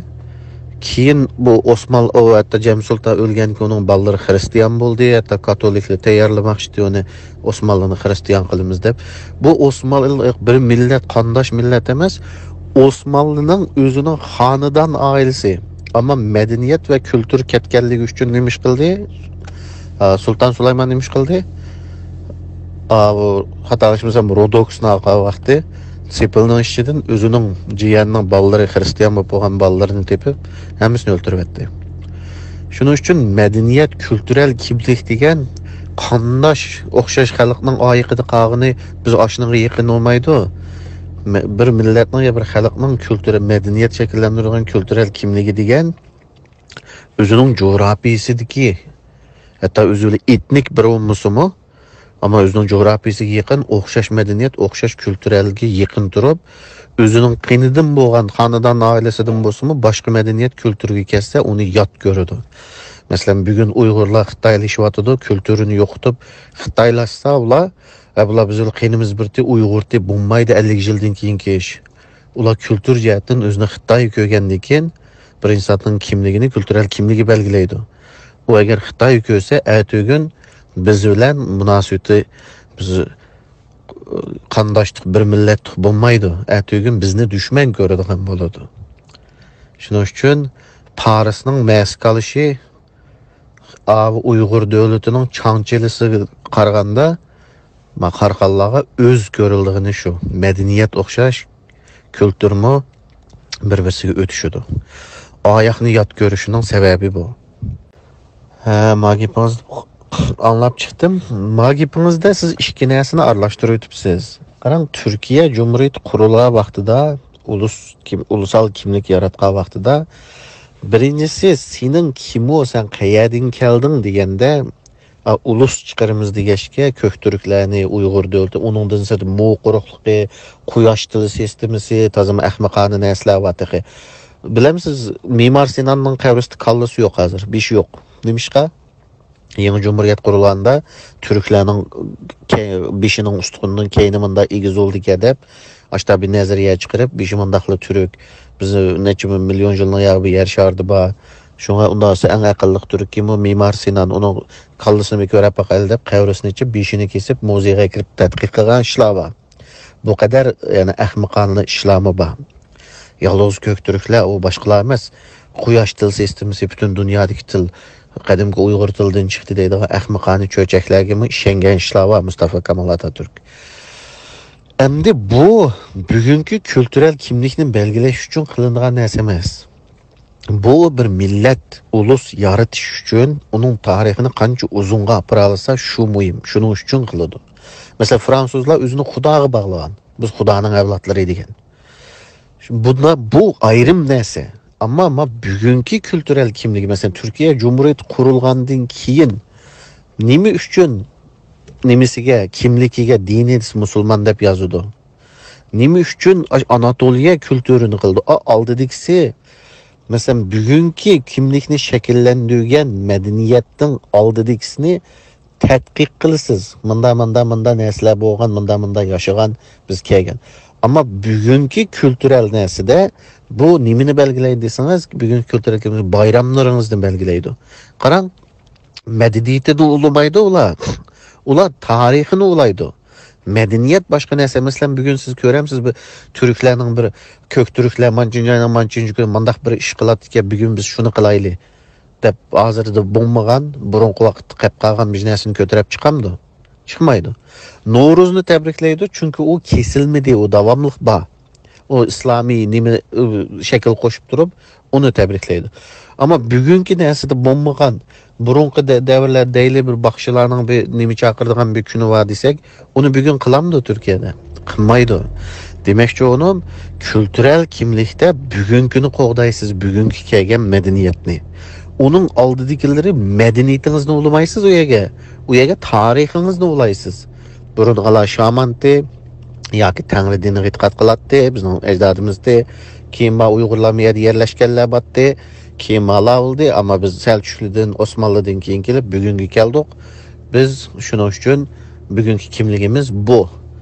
كېيىن بۇ ئوسمان، ئۇ ھەتتا جەم سۇلتان ئۆلگەندىن كېيىن ئۇنىڭ بالىلىرى خىرىستىيان بولدى، ھەتتا كاتولىكلار تەييارلىماقچى ئىدى ئۇنى، ئوسمانلىنى خىرىستىيان قىلىمىز دەپ. بۇ ئوسمانلىق بىر مىللەت، قانداش مىللەت ئەمەس. ئوسمانلىنىڭ ئۆزىنىڭ خانىدان ئائىلىسى. ئەمما مەدەنىيەت ۋە كۈلتۈر كەتكەنلىكى ئۈچۈن نېمە ئىش قىلدى؟ ئا، سۇلتان سۇلايمان نېمە ئىش قىلدى؟ ئا، بۇ خاتالاشمىسام، رودوكسنى ئالغان ۋاقتى سېپىلنىڭ ئىچىدىن ئۆزىنىڭ جىيەننىڭ بالىلىرى، خىرىستىيان بولۇپ قالغان بالىلىرىنى تېپىپ، ھەممىسىنى ئۆلتۈرۈۋەتتى. شۇنىڭ ئۈچۈن مەدەنىيەت، كۈلتۈرەل كىملىك دېگەن قانداش ئوخشاش خەلقنىڭ ئايىقىدا قالغىنى بىز ئاشۇنىڭغا يېقىن بولمايدۇ. مە-، بىر مىللەتنىڭ يا بىر خەلقنىڭ كۈلتۈرى، مەدەنىيەت شەكىللەندۈرىدىغان كۈلتۈرەل كىملىكى دېگەن ئۆزىنىڭ جۇغراپىيىسىدىكى، ھەتتا ئۆزى بىلەن ئېتنىك بىر بولمىسىمۇ، ئەمما ئۆزىنىڭ جۇغراپىيىسىگە يېقىن، ئوخشاش مەدەنىيەت، ئوخشاش كۈلتۈرەلگە يېقىن تۇرۇپ، ئۆزىنىڭ قېنىدىن بولغان خانىدان ئائىلىسىدىن بولسىمۇ، باشقا مەدەنىيەت كۈلتۈرگە كەلسە، ئۇنى يات كۆرىدۇ. مەسىلەن، بۈگۈن ئۇيغۇرلار خىتايلىشىۋاتىدۇ، كۈلتۈرىنى يوقىتىپ، خىتايلاشسا ئۇلار، ھە، بۇلار بىز بىلەن قېنىمىز بىر، ئۇيغۇر دەپ بولمايدۇ، ئەللىك يىلدىن كېيىنكى ئىش. ئۇلار كۈلتۈر جەھەتتىن ئۆزىنى خىتاي كۆرگەندىن كېيىن، بىر ئىنساننىڭ كىملىكىنى كۈلتۈرەل كىملىكى بەلگىلەيدۇ. ئۇ ئەگەر خىتاي كۆرسە، ئەتىگۈن بىز بىلەن مۇناسىۋىتى، بىز قانداشلىق، بىر مىللەتلىك بولمايدۇ. ئەتىگۈن بىزنى دۈشمەن كۆرىدىغان بولىدۇ. شۇنىڭ ئۈچۈن پارسنىڭ مەسكالاش ئاۋۇ ئۇيغۇر دۆلىتىنىڭ چاڭچىلىسىغا قارىغاندا، ما قاراخانلارغا ئۆز كۆرۈلىدىغىنى شۇ. مەدەنىيەت ئوخشاش، كۈلتۈرمۇ بىر-بىرسىگە ئۆتۈشىدۇ. ئاياقنى يات كۆرۈشىنىڭ سەۋەبى بۇ. ھە، ما گېپىڭىزنى ئاڭلاپ چىقتىم. ما گېپىڭىزدە سىز ئىككى نەرسىنى ئارىلاشتۇرۇۋېتىپسىز. قاراڭ، تۈركىيە جۇمھۇرىيىتى قۇرۇلغان ۋاقتىدا، ئۇلۇس كىم-، ئۇلۇسال كىملىك ياراتقان ۋاقتىدا، بىرىنچىسى، سېنىڭ كىمۇ، سەن قەيەردىن كەلدىڭ دېگەندە، ئا، ئۇلۇس چىقىرىمىز دېگەچكە، كۆك تۈركلەرنى، ئۇيغۇر دۆلىتى، ئۇنىڭدىن سىرت مو قۇرۇقلۇقى، قۇياش تىلى سىستېمىسى، تازىمۇ ئەخمىقانە نەرسىلەر بار تېخى. بىلەمسىز، مىمار سىناننىڭ قەبرىسىدە كاللىسى يوق ھازىر، بېشى يوق. نېمىشقا؟ يېڭى جۇمھۇرىيەت قۇرۇلغاندا تۈركلەرنىڭ كە-، بېشىنىڭ ئۇستىخىنىنىڭ كەينى مۇنداق ئېگىز بولىدىكەن دەپ، ئاشتا بىر نەزەرىيە چىقىرىپ، بېشى مۇنداقلا تۈرۈك، بىز نەچچە مىڭ مىليون يىلنىڭ ياغى بۇ يەر شارىدا بار. شۇڭا ئۇنداق بولسا ئەڭ ئەقىللىق تۈركىمۇ مىمار سىنان، ئۇنىڭ كاللىسىنى بىر كۆرۈپ باقايلى دەپ، قەبرىسىنى ئېچىپ، بېشىنى كېسىپ، مۇزېيغا كىرىپ تەتقىق قىلغان ئىشلار بار. بۇ قەدەر، يەنى، ئەخمىقانە ئىشلارمۇ بار. يالغۇز كۆك تۈركلەر، ئۇ باشقىلار ئەمەس. قۇياش تىل سىستېمىسى پۈتۈن دۇنيادىكى تىل، قەدىمكى ئۇيغۇر تىلىدىن چىقتى دەيدىغان ئەخمىقانە چۆچەكلەرگىمۇ ئىشەنگەن ئىشلار بار، مۇستافا كامال ئاتاتۈرك. ئەمدى بۇ بۈگۈنكى كۈلتۈرەل كىملىكنى بەلگىلەش ئۈچۈن قىلىنىدىغان نەرسە ئەمەس. بۇ بىر مىللەت، ئۇلۇس يارىتىش ئۈچۈن ئۇنىڭ تارىخىنى قانچە ئۇزۇنغا ئاپىرالىسا، شۇ مۇھىم. شۇنىڭ ئۈچۈن قىلىدۇ. مەسىلەن، فرانسۇزلار ئۆزىنى خۇداغا باغلىغان. بىز خۇدانىڭ ئەۋلادلىرى دېگەن. بۇندا، بۇ ئايرىم نەرسە. ئەمما، ئەمما بۈگۈنكى كۈلتۈرەل كىملىكى، مەسىلەن، تۈركىيە جۇمھۇرىيىتى قۇرۇلغاندىن كېيىن نېمە ئۈچۈن نېمىسىگە، كىملىكىگە دىنىي دېسە مۇسۇلمان دەپ يازىدۇ؟ نېمە ئۈچۈن ئاش-، ئاناتولىيە كۈلتۈرىنى قىلىدۇ؟ ئا، ئالدىدىكىسى، مەسىلەن، بۈگۈنكى كىملىكنى شەكىللەندۈرگەن مەدەنىيەتنىڭ ئالدىدىكىسىنى تەتقىق قىلىسىز. مۇندا، مۇندا، مۇندا نەرسىلەر بولغان، مۇندا، مۇندا ياشىغان، بىز كەلگەن. ئەمما بۈگۈنكى كۈلتۈرەل نەرسىدە بۇ نېمىنى بەلگىلەيدۇ دېسىڭىز، بۈگۈنكى كۈلتۈرەل كىملىك بايراملىرىڭىزنى بەلگىلەيدۇ. قاراڭ، مەدەنىيىتىنى ئۇلىمايدۇ ئۇلار. ئۇلار تارىخىنى ئۇلايدۇ. مەدەنىيەت باشقا نەرسە. مەسىلەن، بۈگۈن سىز كۆرەمسىز، بىر تۈركلەرنىڭ بىر، كۆك تۈركلەر مانچىنچى ئاينىڭ مانچىنچى كۈنى مانداق بىر ئىش قىلاتتىكەن، بۈگۈن بىز شۇنى قىلايلى دەپ، ھازىردا بولمىغان، بۇرۇنقى ۋاقىتتا قېلىپ قالغان بىر نەرسىنى كۆتۈرۈپ چىقامدۇ؟ چىقمايدۇ. نورۇزنى تەبرىكلەيدۇ، چۈنكى ئۇ كېسىلمىدى، ئۇ داۋاملىق بار. ئۇ ئىسلامىي نېمە، ئۇ شەكىل قوشۇپ تۇرۇپ، ئۇنى تەبرىكلەيدۇ. ئەمما بۈگۈنكى نەرسىدە بولمىغان، بۇرۇنقى دە-، دەۋرلەر دەيلى، بىر باخشىلارنىڭ بىر نېمە چاقىرىدىغان بىر كۈنى بار دېسەك، ئۇنى بۈگۈن قىلامدۇ تۈركىيەدە؟ قىلمايدۇ. دېمەكچى بولغىنىم، كۈلتۈرەل كىملىكتە بۈگۈنكىنى قوغدايسىز، بۈگۈنكى كەلگەن مەدەنىيەتنى. ئۇنىڭ ئالدىدىكىلىرى مەدەنىيىتىڭىزنى ئۇلىمايسىز ئۇ يەرگە. ئۇ يەرگە تارىخىڭىزنى ئۇلايسىز. بۇرۇنقىلار شامانتى ياكى تەڭرى دىنىغا ئېتىقاد قىلاتتى، بىزنىڭ ئەجدادىمىزدى. كېيىن ما ئۇيغۇرلار ما يەردە يەرلەشكەنلەر باتتى. كېيىن مالار بولدى، ئەمما بىز سەلچۇكلىدىن، ئوسمانلىدىن كېيىن كېلىپ بۈگۈنگە كەلدۇق. بىز شۇنىڭ ئۈچۈن بۈگۈنكى كىملىكىمىز بۇ.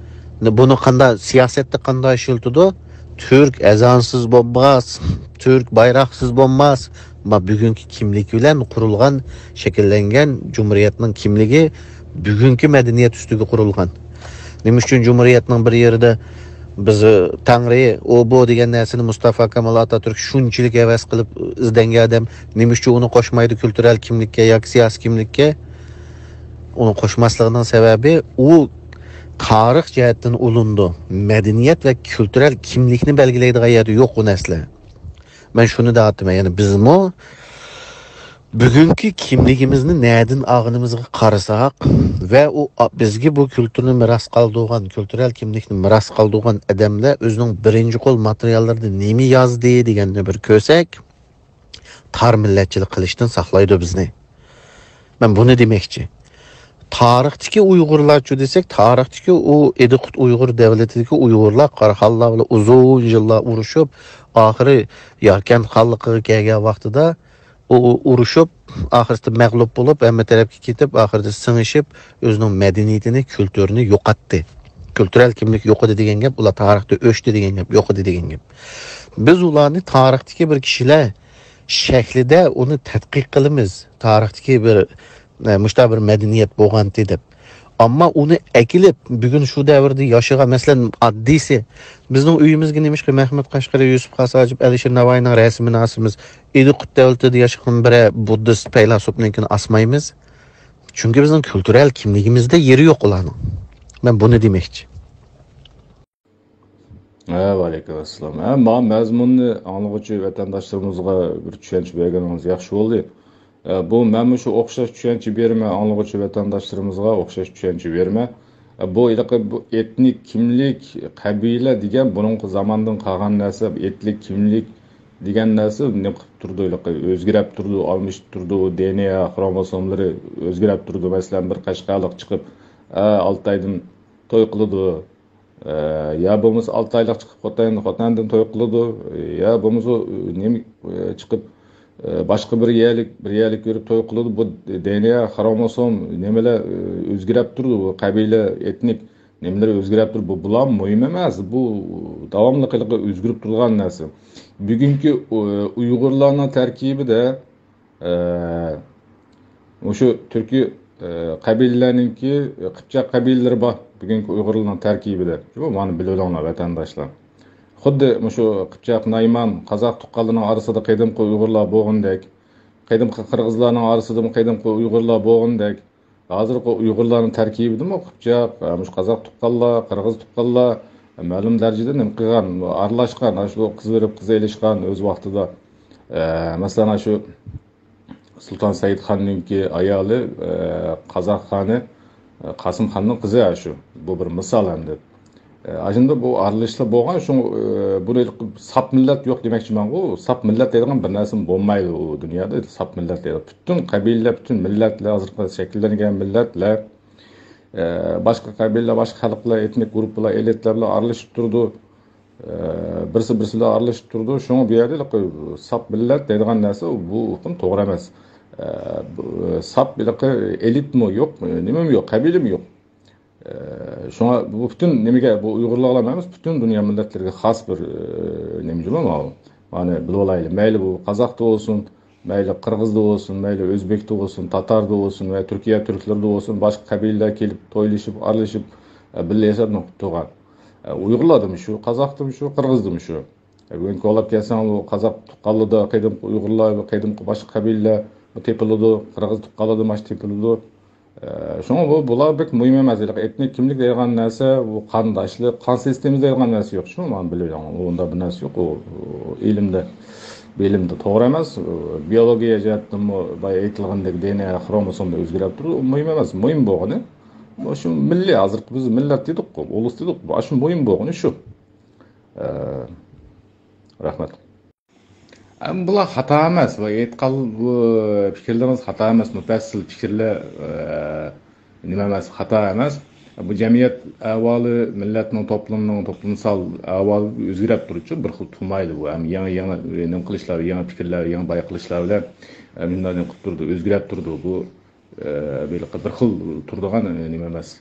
بۇنى قاندا-، سىياسەتتە قانداق ئىشلىتىدۇ؟ تۈرك ئەزانسىز بولماس، تۈرك بايراقسىز بولماس. ما بۈگۈنكى كىملىكى بىلەن قۇرۇلغان، شەكىللەنگەن جۇمھۇرىيەتنىڭ كىملىكى بۈگۈنكى مەدەنىيەت ئۈستىگە قۇرۇلغان. نېمە ئۈچۈن جۇمھۇرىيەتنىڭ بىر يېرىدە بىز، ئى، تەڭرى، ئۇ، بۇ دېگەن نەرسىنى مۇستافا كامال ئاتاتۈرك شۇنچىلىك ھەۋەس قىلىپ ئىزدەنگەن ئادەم، نېمە ئۈچۈن ئۇنى قوشمايدۇ كۈلتۈرەل كىملىككە ياكى سىياسىي كىملىككە؟ ئۇنى قوشماسلىقىنىڭ سەۋەبى، ئۇ تارىخ جەھەتتىن ئۇلىنىدۇ. مەدەنىيەت ۋە كۈلتۈرەل كىملىكنى بەلگىلەيدىغان يەردە يوق ئۇ نەرسىلەر. مەن شۇنى دەۋاتىمەن، يەنى بىزمۇ بۈگۈنكى كىملىكىمىزنى نەدىن ئالغىنىمىزغا قارىساق ۋە ئۇ، ئا، بىزگە بۇ كۈلتۈرنى مىراس قالدۇرغان، كۈلتۈرەل كىملىكنى مىراس قالدۇرغان ئادەملەر ئۆزىنىڭ بىرىنچى قول ماتېرىياللىرىدا نېمە يازدى دېگەننى بىر كۆرسەك، تار مىللەتچىلىك قىلىشتىن ساقلايدۇ بىزنى. مەن بۇنى دېمەكچى. تارىختىكى ئۇيغۇرلارچۇ دېسەك، تارىختىكى ئۇ ئىدىقۇت ئۇيغۇر دەۋلىتىدىكى ئۇيغۇرلار قاراخانلار بىلەن ئۇزۇن يىللار ئۇرۇشۇپ، ئاخىرى ياركەنت خانلىقىغا كەلگەن ۋاقتىدا، ئۇ ئۇرۇشۇپ، ئاخىرسىدا مەغلۇپ بولۇپ، ھەممە تەرەپكە كېتىپ، ئاخىرىدا سىڭىشىپ، ئۆزىنىڭ مەدەنىيىتىنى، كۈلتۈرىنى يوقاتتى. كۈلتۈرەل كىملىك يوقىدى دېگەن گەپ، ئۇلار تارىختا ئۆچتى دېگەن گەپ، يوقىدى دېگەن گەپ. بىز ئۇلارنى تارىختىكى بىر كىشىلەر شەكلىدە ئۇنى تەتقىق قىلىمىز. تارىختىكى بىر، ئە، مۇشتا بىر مەدەنىيەت بولغانتى دەپ. ئەمما ئۇنى ئەكېلىپ، بۈگۈن شۇ دەۋردە ياشىغان، مەسىلەن، ئاددىيسى، بىزنىڭ ئۆيىمىزگە نېمىشقا مەھمۇد قەشقىرى، يۈسۈپ خاس ھاجىپ، ئەلىشىر نەۋائىينىڭ رەسىمىنى ئاسىمىز؟ ئىدىقۇت دەۋلىتىدە ياشىغان بىرەر بۇددىست پەيلاسوپنىڭكىنى ئاسمايمىز. چۈنكى بىزنىڭ كۈلتۈرەل كىملىكىمىزدە يېرى يوق ئۇلارنىڭ. مەن بۇنى دېمەكچى. ھە، ۋەئەلەيكۇم ئەسسالام. ھە، ما مەزمۇننى ئاڭلىغۇچى ۋەتەنداشلىرىمىزغا بىر چۈشەنچە بەرگىنىڭىز ياخشى بولدى. ھە، بۇ مەنمۇ شۇ ئوخشاش چۈشەنچە بېرىمەن ئاڭلىغۇچى ۋەتەنداشلىرىمىزغا، ئوخشاش چۈشەنچە بېرىمەن. ھە، بۇ ھېلىقى بۇ ئېتنىك كىملىك، قەبىلە دېگەن بۇرۇنقى زاماندىن قالغان نەرسە. ئېتنىك كىملىك دېگەن نەرسە نېمە قىلىپ تۇرىدۇ؟ ھېلىقى ئۆزگىرەپ تۇرىدۇ، ئالمىشىپ تۇرىدۇ، دې ئېن ئې خروموسوملىرى ئۆزگىرەپ تۇرىدۇ. مەسىلەن، بىر قەشقەرلىق چىقىپ، ھە، ئالتايدىن توي قىلىدۇ. ئە، يا بولمىسا ئالتە ئايلىق چىقىپ خوتەن، خوتەندىن توي قىلىدۇ. يا بولمىسا، ئە، نېمە، ئە، چىقىپ، ئە، باشقا بىر يەرلىك، بىر يەرلىك يۈرۈپ توي قىلىدۇ. بۇ دې ئېن ئې خروموسوم نېمىلەر، ئە، ئۆزگىرەپ تۇرىدۇ. بۇ قەبىلە، ئېتنىك نېمىلەر ئۆزگىرەپ تۇرىدۇ. بۇ، بۇلار مۇھىم ئەمەس. بۇ داۋاملىق ھېلىقى ئۆزگىرىپ تۇرىدىغان نەرسە. بۈگۈنكى، ئۇ، ئۇيغۇرلارنىڭ تەركىبىدە ئە، مۇشۇ تۈركىي، ئە، قەبىلىلەرنىڭكى، قىپچاق قەبىلىلىرى بار بۈگۈنكى ئۇيغۇرلارنىڭ تەركىبىدە. شۇ، مانا بىلىۋېلىڭلار، ۋەتەنداشلار. خۇددى مۇشۇ قىپچاق، نايمان، قازاق تۇغقانلىرىنىڭ ئارىسىدا قېدىمقى ئۇيغۇرلار بولغىنىدەك، قېدىمقى قىرغىزلارنىڭ ئارىسىدىمۇ قېدىمقى ئۇيغۇرلار بولغىنىدەك، ھازىرقى ئۇيغۇرلارنىڭ تەركىبىدىمۇ قىپچاق، مۇشۇ قازاق تۇغقانلار، قىرغىز تۇغقانلار مەلۇم دەرىجىدە نېمە قىلغان، ئارىلاشقان، شۇ قىز بېرىپ قىز ئېلىشقان ئۆز ۋاقتىدا. ئە، مەسىلەن، شۇ سۇلتان سەئىدخاننىڭكى ئايالى، ئە، قازاق خانى، ئە، قاسىم خاننىڭ قىزى شۇ. بۇ بىر مىسال ئەمدى. ئە، ئاشۇنداق بۇ ئارىلىشىشلار بولغان، شۇ، ئە، بۇنى ساپ مىللەت يوق دېمەكچىمەنغۇ، ساپ مىللەت دەيدىغان بىر نەرسە بولمايدۇ ئۇ دۇنيادا، ساپ مىللەت دەيدىغان. پۈتۈن قەبىلىلەر، پۈتۈن مىللەتلەر، ھازىرقى شەكىللەنگەن مىللەتلەر، ئە، باشقا قەبىلىلەر، باشقا خەلقلەر، ئېتنىك گۇرۇپپىلار، ئېلىتلەر بىلەن ئارىلىشىپ تۇرىدۇ. ئە، بىرسى بىرسى بىلەن ئارىلىشىپ تۇرىدۇ. شۇڭا بۇ يەردە ساپ مىللەت دەيدىغان نەرسە بۇ ئۇقۇم توغرا ئەمەس. ئە، بۇ، ساپ ھېلىقى ئېلىتمۇ يوق، نېمىمۇ يوق، قەبىلىمۇ يوق. ئە، شۇڭا بۇ پۈتۈن نېمىگە، بۇ ئۇيغۇرلارغىلا ئەمەس، پۈتۈن دۇنيا مىللەتلىرىگە خاس بىر، ئە، نېمە جۇمۇ ماۋۇ. مانا بىلىۋالايلى. مەيلى بۇ قازاقتا بولسۇن، مەيلى قىرغىزدا بولسۇن، مەيلى ئۆزبېكتە بولسۇن، تاتاردا بولسۇن ۋە تۈركىيە تۈركلىرىدە بولسۇن، باشقا قەبىلىلەر كېلىپ تويلىشىپ، ئارىلىشىپ، ئە، بىللە ياشاپ نوقۇپ تۇرغان. ئە، ئۇيغۇرلاردىمۇ شۇ، قازاقتىمۇ شۇ، قىرغىزدىمۇ شۇ. ئە، بۈگۈن كولاپ كەلسەڭ، ئۇ قازاق تۇغقانلىرىدا قەدىمكى ئۇيغۇرلار ۋە قەدىمكى باشقا قەبىلىلەر بۇ تېپىلىدۇ، قىرغىز تۇغقانلىرىدا ماش تېپىلىدۇ. ئە، شۇڭا بۇ، بۇلار بەك مۇھىم ئەمەس. ئېتنىك كىملىك دەيدىغان نەرسە، بۇ قانداشلىق، قان سىستېمىسى دەيدىغان نەرسە يوق. شۇ، مانا بىلىۋېلىڭ. ئۇنداق بىر نەرسە يوق. ئۇ، ئۇ ئىلىمدە، بىلىمدە توغرا ئەمەس. ئۇ، بىيولوگىيە جەھەتتىنمۇ بايا ئېيتىلغاندەك دى ئېن ئې خروموسومدا ئۆزگىرىپ تۇرىدۇ. ئۇ مۇھىم ئەمەس. مۇھىم بولغىنى، شۇ مىللىي، ھازىرقى بىز مىللەت دېدۇققۇ، ئۇلۇس دېدۇققۇ. شۇ مۇھىم بولغىنى شۇ. ئە، رەھمەت. ئەمما بۇلار خاتا ئەمەس. بۇ ئېيتقان، بۇ پىكىرلىرىڭىز خاتا ئەمەس، مۇپەسسىل پىكىرلەر، ئە، نېمە ئەمەس، خاتا ئەمەس. بۇ جەمئىيەت ئەھۋالى، مىللەتنىڭ، توپلۇمنىڭ توپلۇمسال ئەھۋالى ئۆزگىرىپ تۇرىدۇ. بىر خىل تۇرمايدۇ بۇ. ھەم يېڭى، يېڭى نېمە قىلىشلار، يېڭى پىكىرلەر، يېڭى بايقىلىشلار بىلەن، ئە، مۇنداق نېمە قىلىپ تۇرىدۇ، ئۆزگىرىپ تۇرىدۇ. بۇ، ئە، بىر خىل تۇرىدىغان، ئە، نېمە ئەمەس.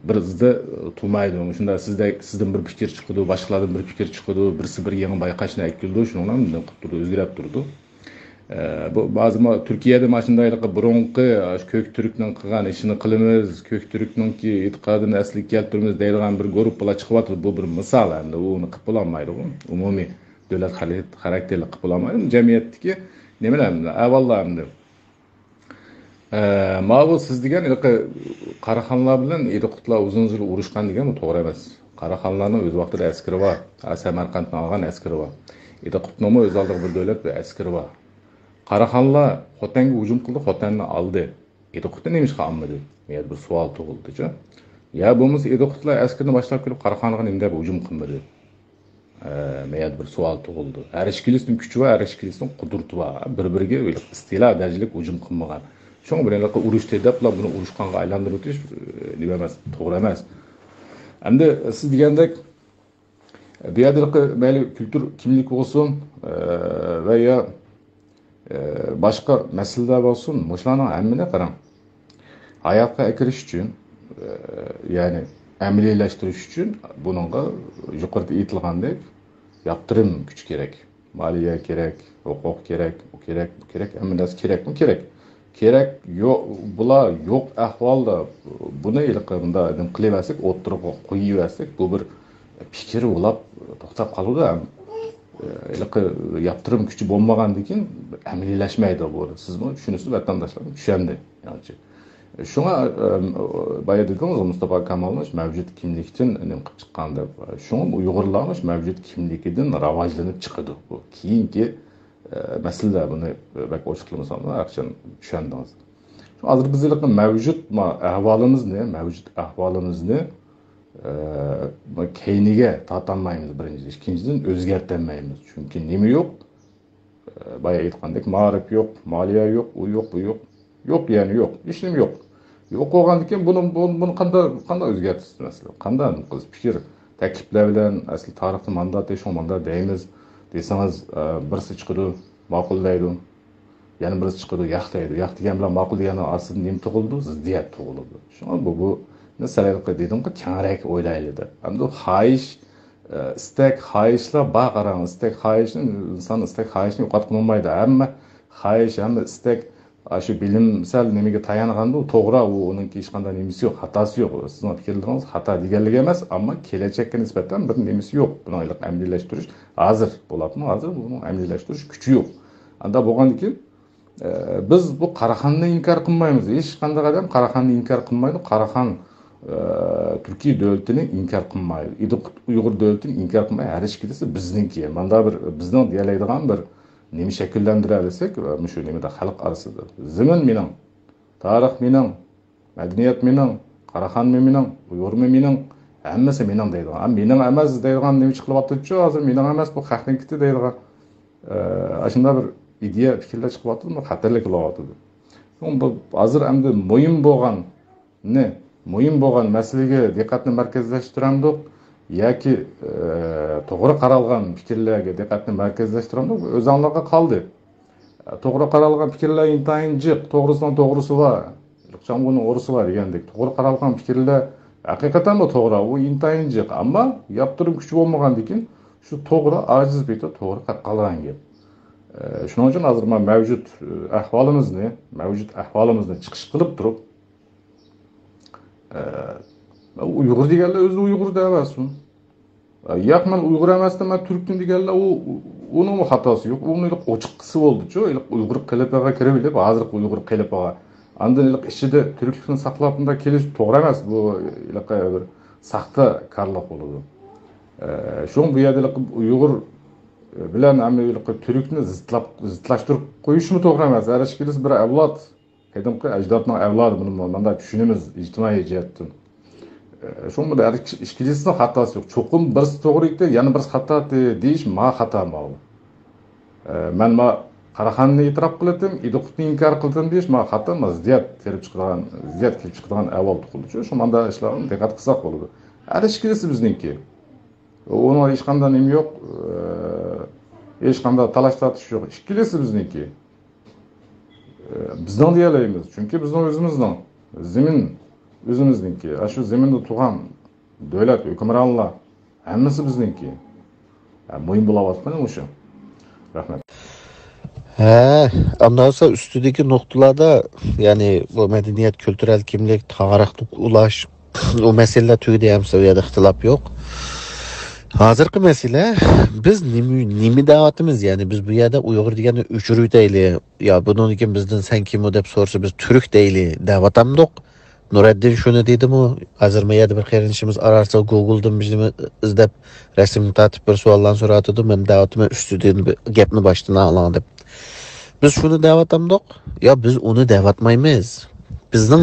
بىر ئىزدا تۇرمايدۇ. شۇنداق سىزدە، سىزدىن بىر پىكىر چىقىدۇ، باشقىلاردىن بىر پىكىر چىقىدۇ، بىرسى بىر يېڭى بايقاشنى ئەكېلىدۇ، شۇنىڭ بىلەن نېمە قىلىپ تۇرىدۇ، ئۆزگىرىپ تۇرىدۇ. ئە، بۇ ھازىرمۇ تۈركىيەدە مانا شۇنداق بۇرۇنقى، ئاشۇ كۆك تۈركنىڭ قىلغان ئىشىنى قىلىمىز، كۆك تۈركنىڭكى ئېتىقادىنى ئەسلىگە كەلتۈرىمىز دەيدىغان بىر گۇرۇپپىلار چىقىۋاتىدۇ. بۇ بىر مىسال ئەمدى، ئۇنى قىلىپ بولالمايدۇ. ئومۇمىي دۆلەت خاراكتېرلىك قىلىپ بولالمايدۇ. جەمئىيەتتىكى نېمىلەر ئەمدى، ئەھۋاللار ئەمدى. ئە، ماۋۇ سىز دېگەن ھېلىقى قاراخانلار بىلەن ئىدىقۇتلار ئۇزۇن يىل ئۇرۇشقان دېگەن بۇ توغرا ئەمەس. قاراخانلارنىڭ ئۆز ۋاقتىدا ئەسكىرى بار. ھە، سەمەرقەنتنىڭ ئالغان ئەسكىرى بار. ئىدىقۇتنىڭمۇ ئۆز ئالدىغا بىر دۆلەت، بىر ئەسكىرى بار. قاراخانلار خوتەنگە ھۇجۇم قىلدى، خوتەننى ئالدى. ئىدىقۇتنى نېمىشقا ئالمىدى؟ بۇ يەردە بىر سوئال تۇغۇلدىچۇ. يا بولمىسا ئىدىقۇتلار ئەسكىرىنى باشلاپ كېلىپ قاراخانغا نېمە دەپ ھۇجۇم قىلمىدى؟ ئە، مەيەردە بىر سوئال تۇغۇلدى. ھەر ئىككىلىسىنىڭ كۈچى بار، ھەر ئىككىلىسىنىڭ قۇدرىتى بار. بىر-بىرىگە ئىستىلا دەرىجىلىك ھۇجۇم قىلمىغان. شۇڭا بىر ھېلىقى ئۇرۇشتى دەپلا بۇنى ئۇرۇشقانغا ئايلاندۇرۇۋېتىش، ئە، نېمە ئەمەس، توغرا ئەمەس. ئەمدى سىز دېگەندەك، بۇ يەردە ھېلىقى مەيلى كۈلتۈر كىملىك بولسۇن، ئە، ۋە يا ئە، باشقا مەسىلىلەر بولسۇن، مۇشۇلارنىڭ ھەممىنى قاراڭ. ھاياتقا ئەكىرىش ئۈچۈن، ئە، يەنى ئەمەلىيلەشتۈرۈش ئۈچۈن بۇنىڭغا يۇقىرىدا ئېيتىلغاندەك ياپتۇرۇم كۈچى كېرەك. مالىيە كېرەك، ھوقۇق كېرەك، ئۇ كېرەك، بۇ كېرەك، ھەممە نەرسە كېرەكمۇ كېرەك. كېرەك يوق، بۇلار يوق ئەھۋالدا بۇنى ھېلىقى مۇنداق نېمە قىلىۋەرسەك، ئوتتۇرىغا قويۇۋەرسەك، بۇ بىر پىكىر بولاپ توختاپ قالىدۇ. ھەم ھېلىقى ياپتۇرۇم كۈچى بولمىغاندىن كېيىن ئەمەلىيلەشمەيدۇ بۇ. سىزمۇ چۈشىنىسىز، ۋەتەنداشلارمۇ چۈشەندى. يەنىچە. شۇڭا، ئەم، بايا دېدىڭىز، مۇستاپا كامالمۇش مەۋجۇت كىملىكتىن نېمە قىلىپ چىققان دەپ. شۇڭا ئۇيغۇرلارمۇش مەۋجۇت كىملىكىدىن راۋاجلىنىپ چىقىدۇ. بۇ كېيىنكى، ئە، مەسىلىلەر، بۇنى بەك ئوچۇقلىمىسام، ھەرقاچان چۈشەندىڭىز. ھازىر بىز ھېلىقى مەۋجۇت ما-، ئەھۋالىمىزنى، مەۋجۇت ئەھۋالىمىزنى، ئە، كەينىگە تارتالمايمىز بىرىنچىدىن. ئىككىنچىدىن، ئۆزگەرتەلمەيمىز. چۈنكى نېمە يوق؟ ئە، بايا ئېيتقاندەك، مائارىپ يوق، مالىيە يوق، ئۇ يوق، بۇ يوق. يوق، يەنى يوق. ھېچنېمە يوق. يوق بولغاندىن كېيىن بۇنى، بۇنى، بۇنى قانداق، قانداق ئۆزگەرتىسىز مەسىلەن؟ قانداق قىلىسىز؟ پىكىر، تەكلىپلەر بىلەن، ئەسلى تارىختا مانداق، شۇڭا مانداق دەيمىز دېسىڭىز، ئە، بىرسى چىقىدۇ، ماقۇل دەيدۇ. يەنە بىرسى چىقىدۇ، ياق دەيدۇ. ياق دېگەن بىلەن ماقۇل دېگەننىڭ ئارىسىدا نېمە تۇغۇلىدۇ؟ زىددىيەت تۇغۇلىدۇ. شۇڭا بۇ، بۇ مەسىلە دېدىمغۇ، كەڭرەك ئويلايلى دەپ. ئەمدى خاھىش، ئىستەك، خاھىشلار بار، قاراڭ. ئىستەك، خاھىشنى، ئىنسان ئىستەك، خاھىشنى يوقاتقىلى بولمايدۇ. ھەممە خاھىش، ھەممە ئىستەك، ئاشۇ بىلىمسەل نېمىگە تايانغاندا، ئۇ توغرا، ئۇ، ئۇنىڭكى ھېچقانداق نېمىسى يوق، خاتاسى يوق. سىزنىڭ پىكىرلىرىڭىز خاتا دېگەنلىك ئەمەس، ئەمما كېلەچەككە نىسبەتەن بىر نېمىسى يوق. بۇنىڭ ئېنىق ئەمەلىيلەشتۈرۈش ھازىر بولۇپمۇ، ھازىر بۇنىڭ ئەمەلىيلەشتۈرۈش كۈچى يوق. ئاندا بولغاندىكىن، ئە، بىز بۇ قاراخانىنى ئىنكار قىلمايمىز. ھېچقانداق ئادەم قاراخاننى ئىنكار قىلمايدۇ. قاراخان، ئە، تۈركىي دۆلىتىنى ئىنكار قىلمايدۇ. ئىدىقۇت ئۇيغۇر دۆلىتىنى ئىنكار قىلمايدۇ. ھەر ئىككىلىسى بىزنىڭكى. ماندا بىر، بىزنىڭ دېيەلەيدىغان بىر، نېمە شەكىللەندۈرەلىسەك، مۇشۇ نېمىدە خەلق ئارىسىدا زېمىن مېنىڭ، تارىخ مېنىڭ، مەدەنىيەت مېنىڭ، قاراخانىيمۇ مېنىڭ، ئۇيغۇرمۇ مېنىڭ، ھەممىسى مېنىڭ دەيدىغان، ھە، مېنىڭ ئەمەس دەيدىغان نېمە چىقىۋاتىدۇچۇ ھازىر، مېنىڭ ئەمەس، بۇ خەقنىڭكىتى دەيدىغان، ئە، ئاشۇنداق بىر ئىدىيە، پىكىرلەر چىقىۋاتىدۇ، بۇ خەتەرلىك بولۇۋاتىدۇ. شۇڭا بۇ ھازىر ئەمدى مۇھىم بولغان نى، مۇھىم بولغان مەسىلىگە دىققەتنى مەركەزلەشتۈرەمدۇق ياكى، ئە، توغرا قارالغان پىكىرلەرگە دىققەتنى مەركەزلەشتۈرەمدۇق، ئۆزۈڭلارغا قالدى. ئە، توغرا قارالغان پىكىرلەر ئىنتايىن جىق، توغرىسىنىڭ توغرىسى بار، چامغۇرنىڭ ئورىسى بار دېگەندەك، توغرا قارالغان پىكىرلەر ھەقىقەتەنمۇ توغرا، ئۇ ئىنتايىن جىق. ئەمما ياپتۇرۇم كۈچى بولمىغاندىن كېيىن شۇ توغرا ئاجىز پېتى توغرا قېلىپ قالىدىغان گەپ. ئە، شۇنىڭ ئۈچۈن ھازىر مانا مەۋجۇت، ئە، ئەھۋالىمىزنى، مەۋجۇت ئەھۋالىمىزنى چىقىش قىلىپ تۇرۇپ، ئە، ئۇيغۇر دېگەنلەر ئۆزى ئۇيغۇر دەۋەرسۇن. ئە، ياق، مەن ئۇيغۇر ئەمەس، مەن تۈركمەن دېگەنلەر، ئۇ، ئۇنىڭمۇ خاتاسى يوق. ئۇنىڭ ھېلىقى ئوچۇق قىسى بولدىچۇ، ھېلىقى ئۇيغۇر قېلىپىغا كىرىۋېلىپ، ھازىرقى ئۇيغۇر قېلىپىغا. ئاندىن ھېلىقى ئىچىدە تۈركلۈكنى ساقلاپ، بۇنداق كېلىش توغرا ئەمەس. بۇ ھېلىقى بىر ساختا كارلىق بولىدۇ. ئە، شۇڭا بۇ يەردە ھېلىقى ئۇيغۇر بىلەن ھەممە ھېلىقى تۈركنى زىتلاپ، زىتلاشتۇرۇپ قويۇشمۇ توغرا ئەمەس. ھەر ئىككىلىسى بىر ئەۋلاد. قېدىمكى ئەجدادنىڭ ئەۋلادى، بۇنى مۇنداق چۈشىنىمىز ئىجتىمائىي جەھەتتىن. ئە، شۇڭا بۇ ھەر ئىككى-، ئىككىلىسىنىڭ خاتاسى يوق. چوقۇم بىرسى توغرا ئىدى، يەنە بىرسى خاتا ئىدى دېيىش ما خاتا ماۋۇ. ئە، مەن ما قاراخانىينى ئېتىراپ قىلىتىم، ئىدىقۇتنى ئىنكار قىلىتىم دېيىش ما خاتا، ما زىددىيەت كېلىپ چىقىدىغان، زىددىيەت كېلىپ چىقىدىغان ئەھۋال تۇغۇلىدۇ. شۇ مانداق ئىشلارغا دىققەت قىلساق بولىدۇ. ھەر ئىككىلىسى بىزنىڭكى. ئۇنىڭ ھېچقانداق نېمە يوق، ئە، ھېچقانداق تالاش تارتىش يوق. ئىككىلىسى بىزنىڭكى. ئە، بىزنىڭ دېيەلەيمىز، چۈنكى بىزنىڭ ئۆزىمىزنىڭ زېمىن، ئۆزىمىزنىڭكى. ئاشۇ زېمىندا تۇرغان دۆلەت، ھۆكۈمرانلار ھەممىسى بىزنىڭكى. ئە، مۇھىم بولاۋاتقىنى مۇشۇ. رەھمەت. ھە، ئاندىن بولسا ئۈستىدىكى نۇقتىلاردا، يەنى بۇ مەدەنىيەت، كۈلتۈرەل كىملىك، تارىخنى ئۇلاش، ئۇ مەسىلىلەر تۈگىدى، ھەممىسى، ئۇ يەردە ئىختىلاپ يوق. ھازىرقى مەسىلە، بىز نېمە، نېمە دەۋاتىمىز؟ يەنى بىز بۇ يەردە ئۇيغۇر دېگەننى ئۆچۈرۈۋېتەيلى، يا بۇنىڭدىن كېيىن بىزدىن سەن كىم دەپ سورىسا، بىز تۈرك دەيلى دەۋاتامدۇق؟ نۇرەددىن شۇنى دېدىمۇ، ھازىر ما يەردە بىر قېرىندىشىمىز ئارارسىغا گوگلدىن بىر نېمە ئىزدەپ، رەسىمنى تارتىپ بىر سوئاللارنى سوراۋاتىدۇ. مەن دەۋاتىمەن، ئۈستىدىن بىر گەپنى باشتىن ئاڭلاڭ دەپ. بىز شۇنى دەۋاتامدۇق؟ يا بىز ئۇنى دەۋاتمايمىز. بىزنىڭ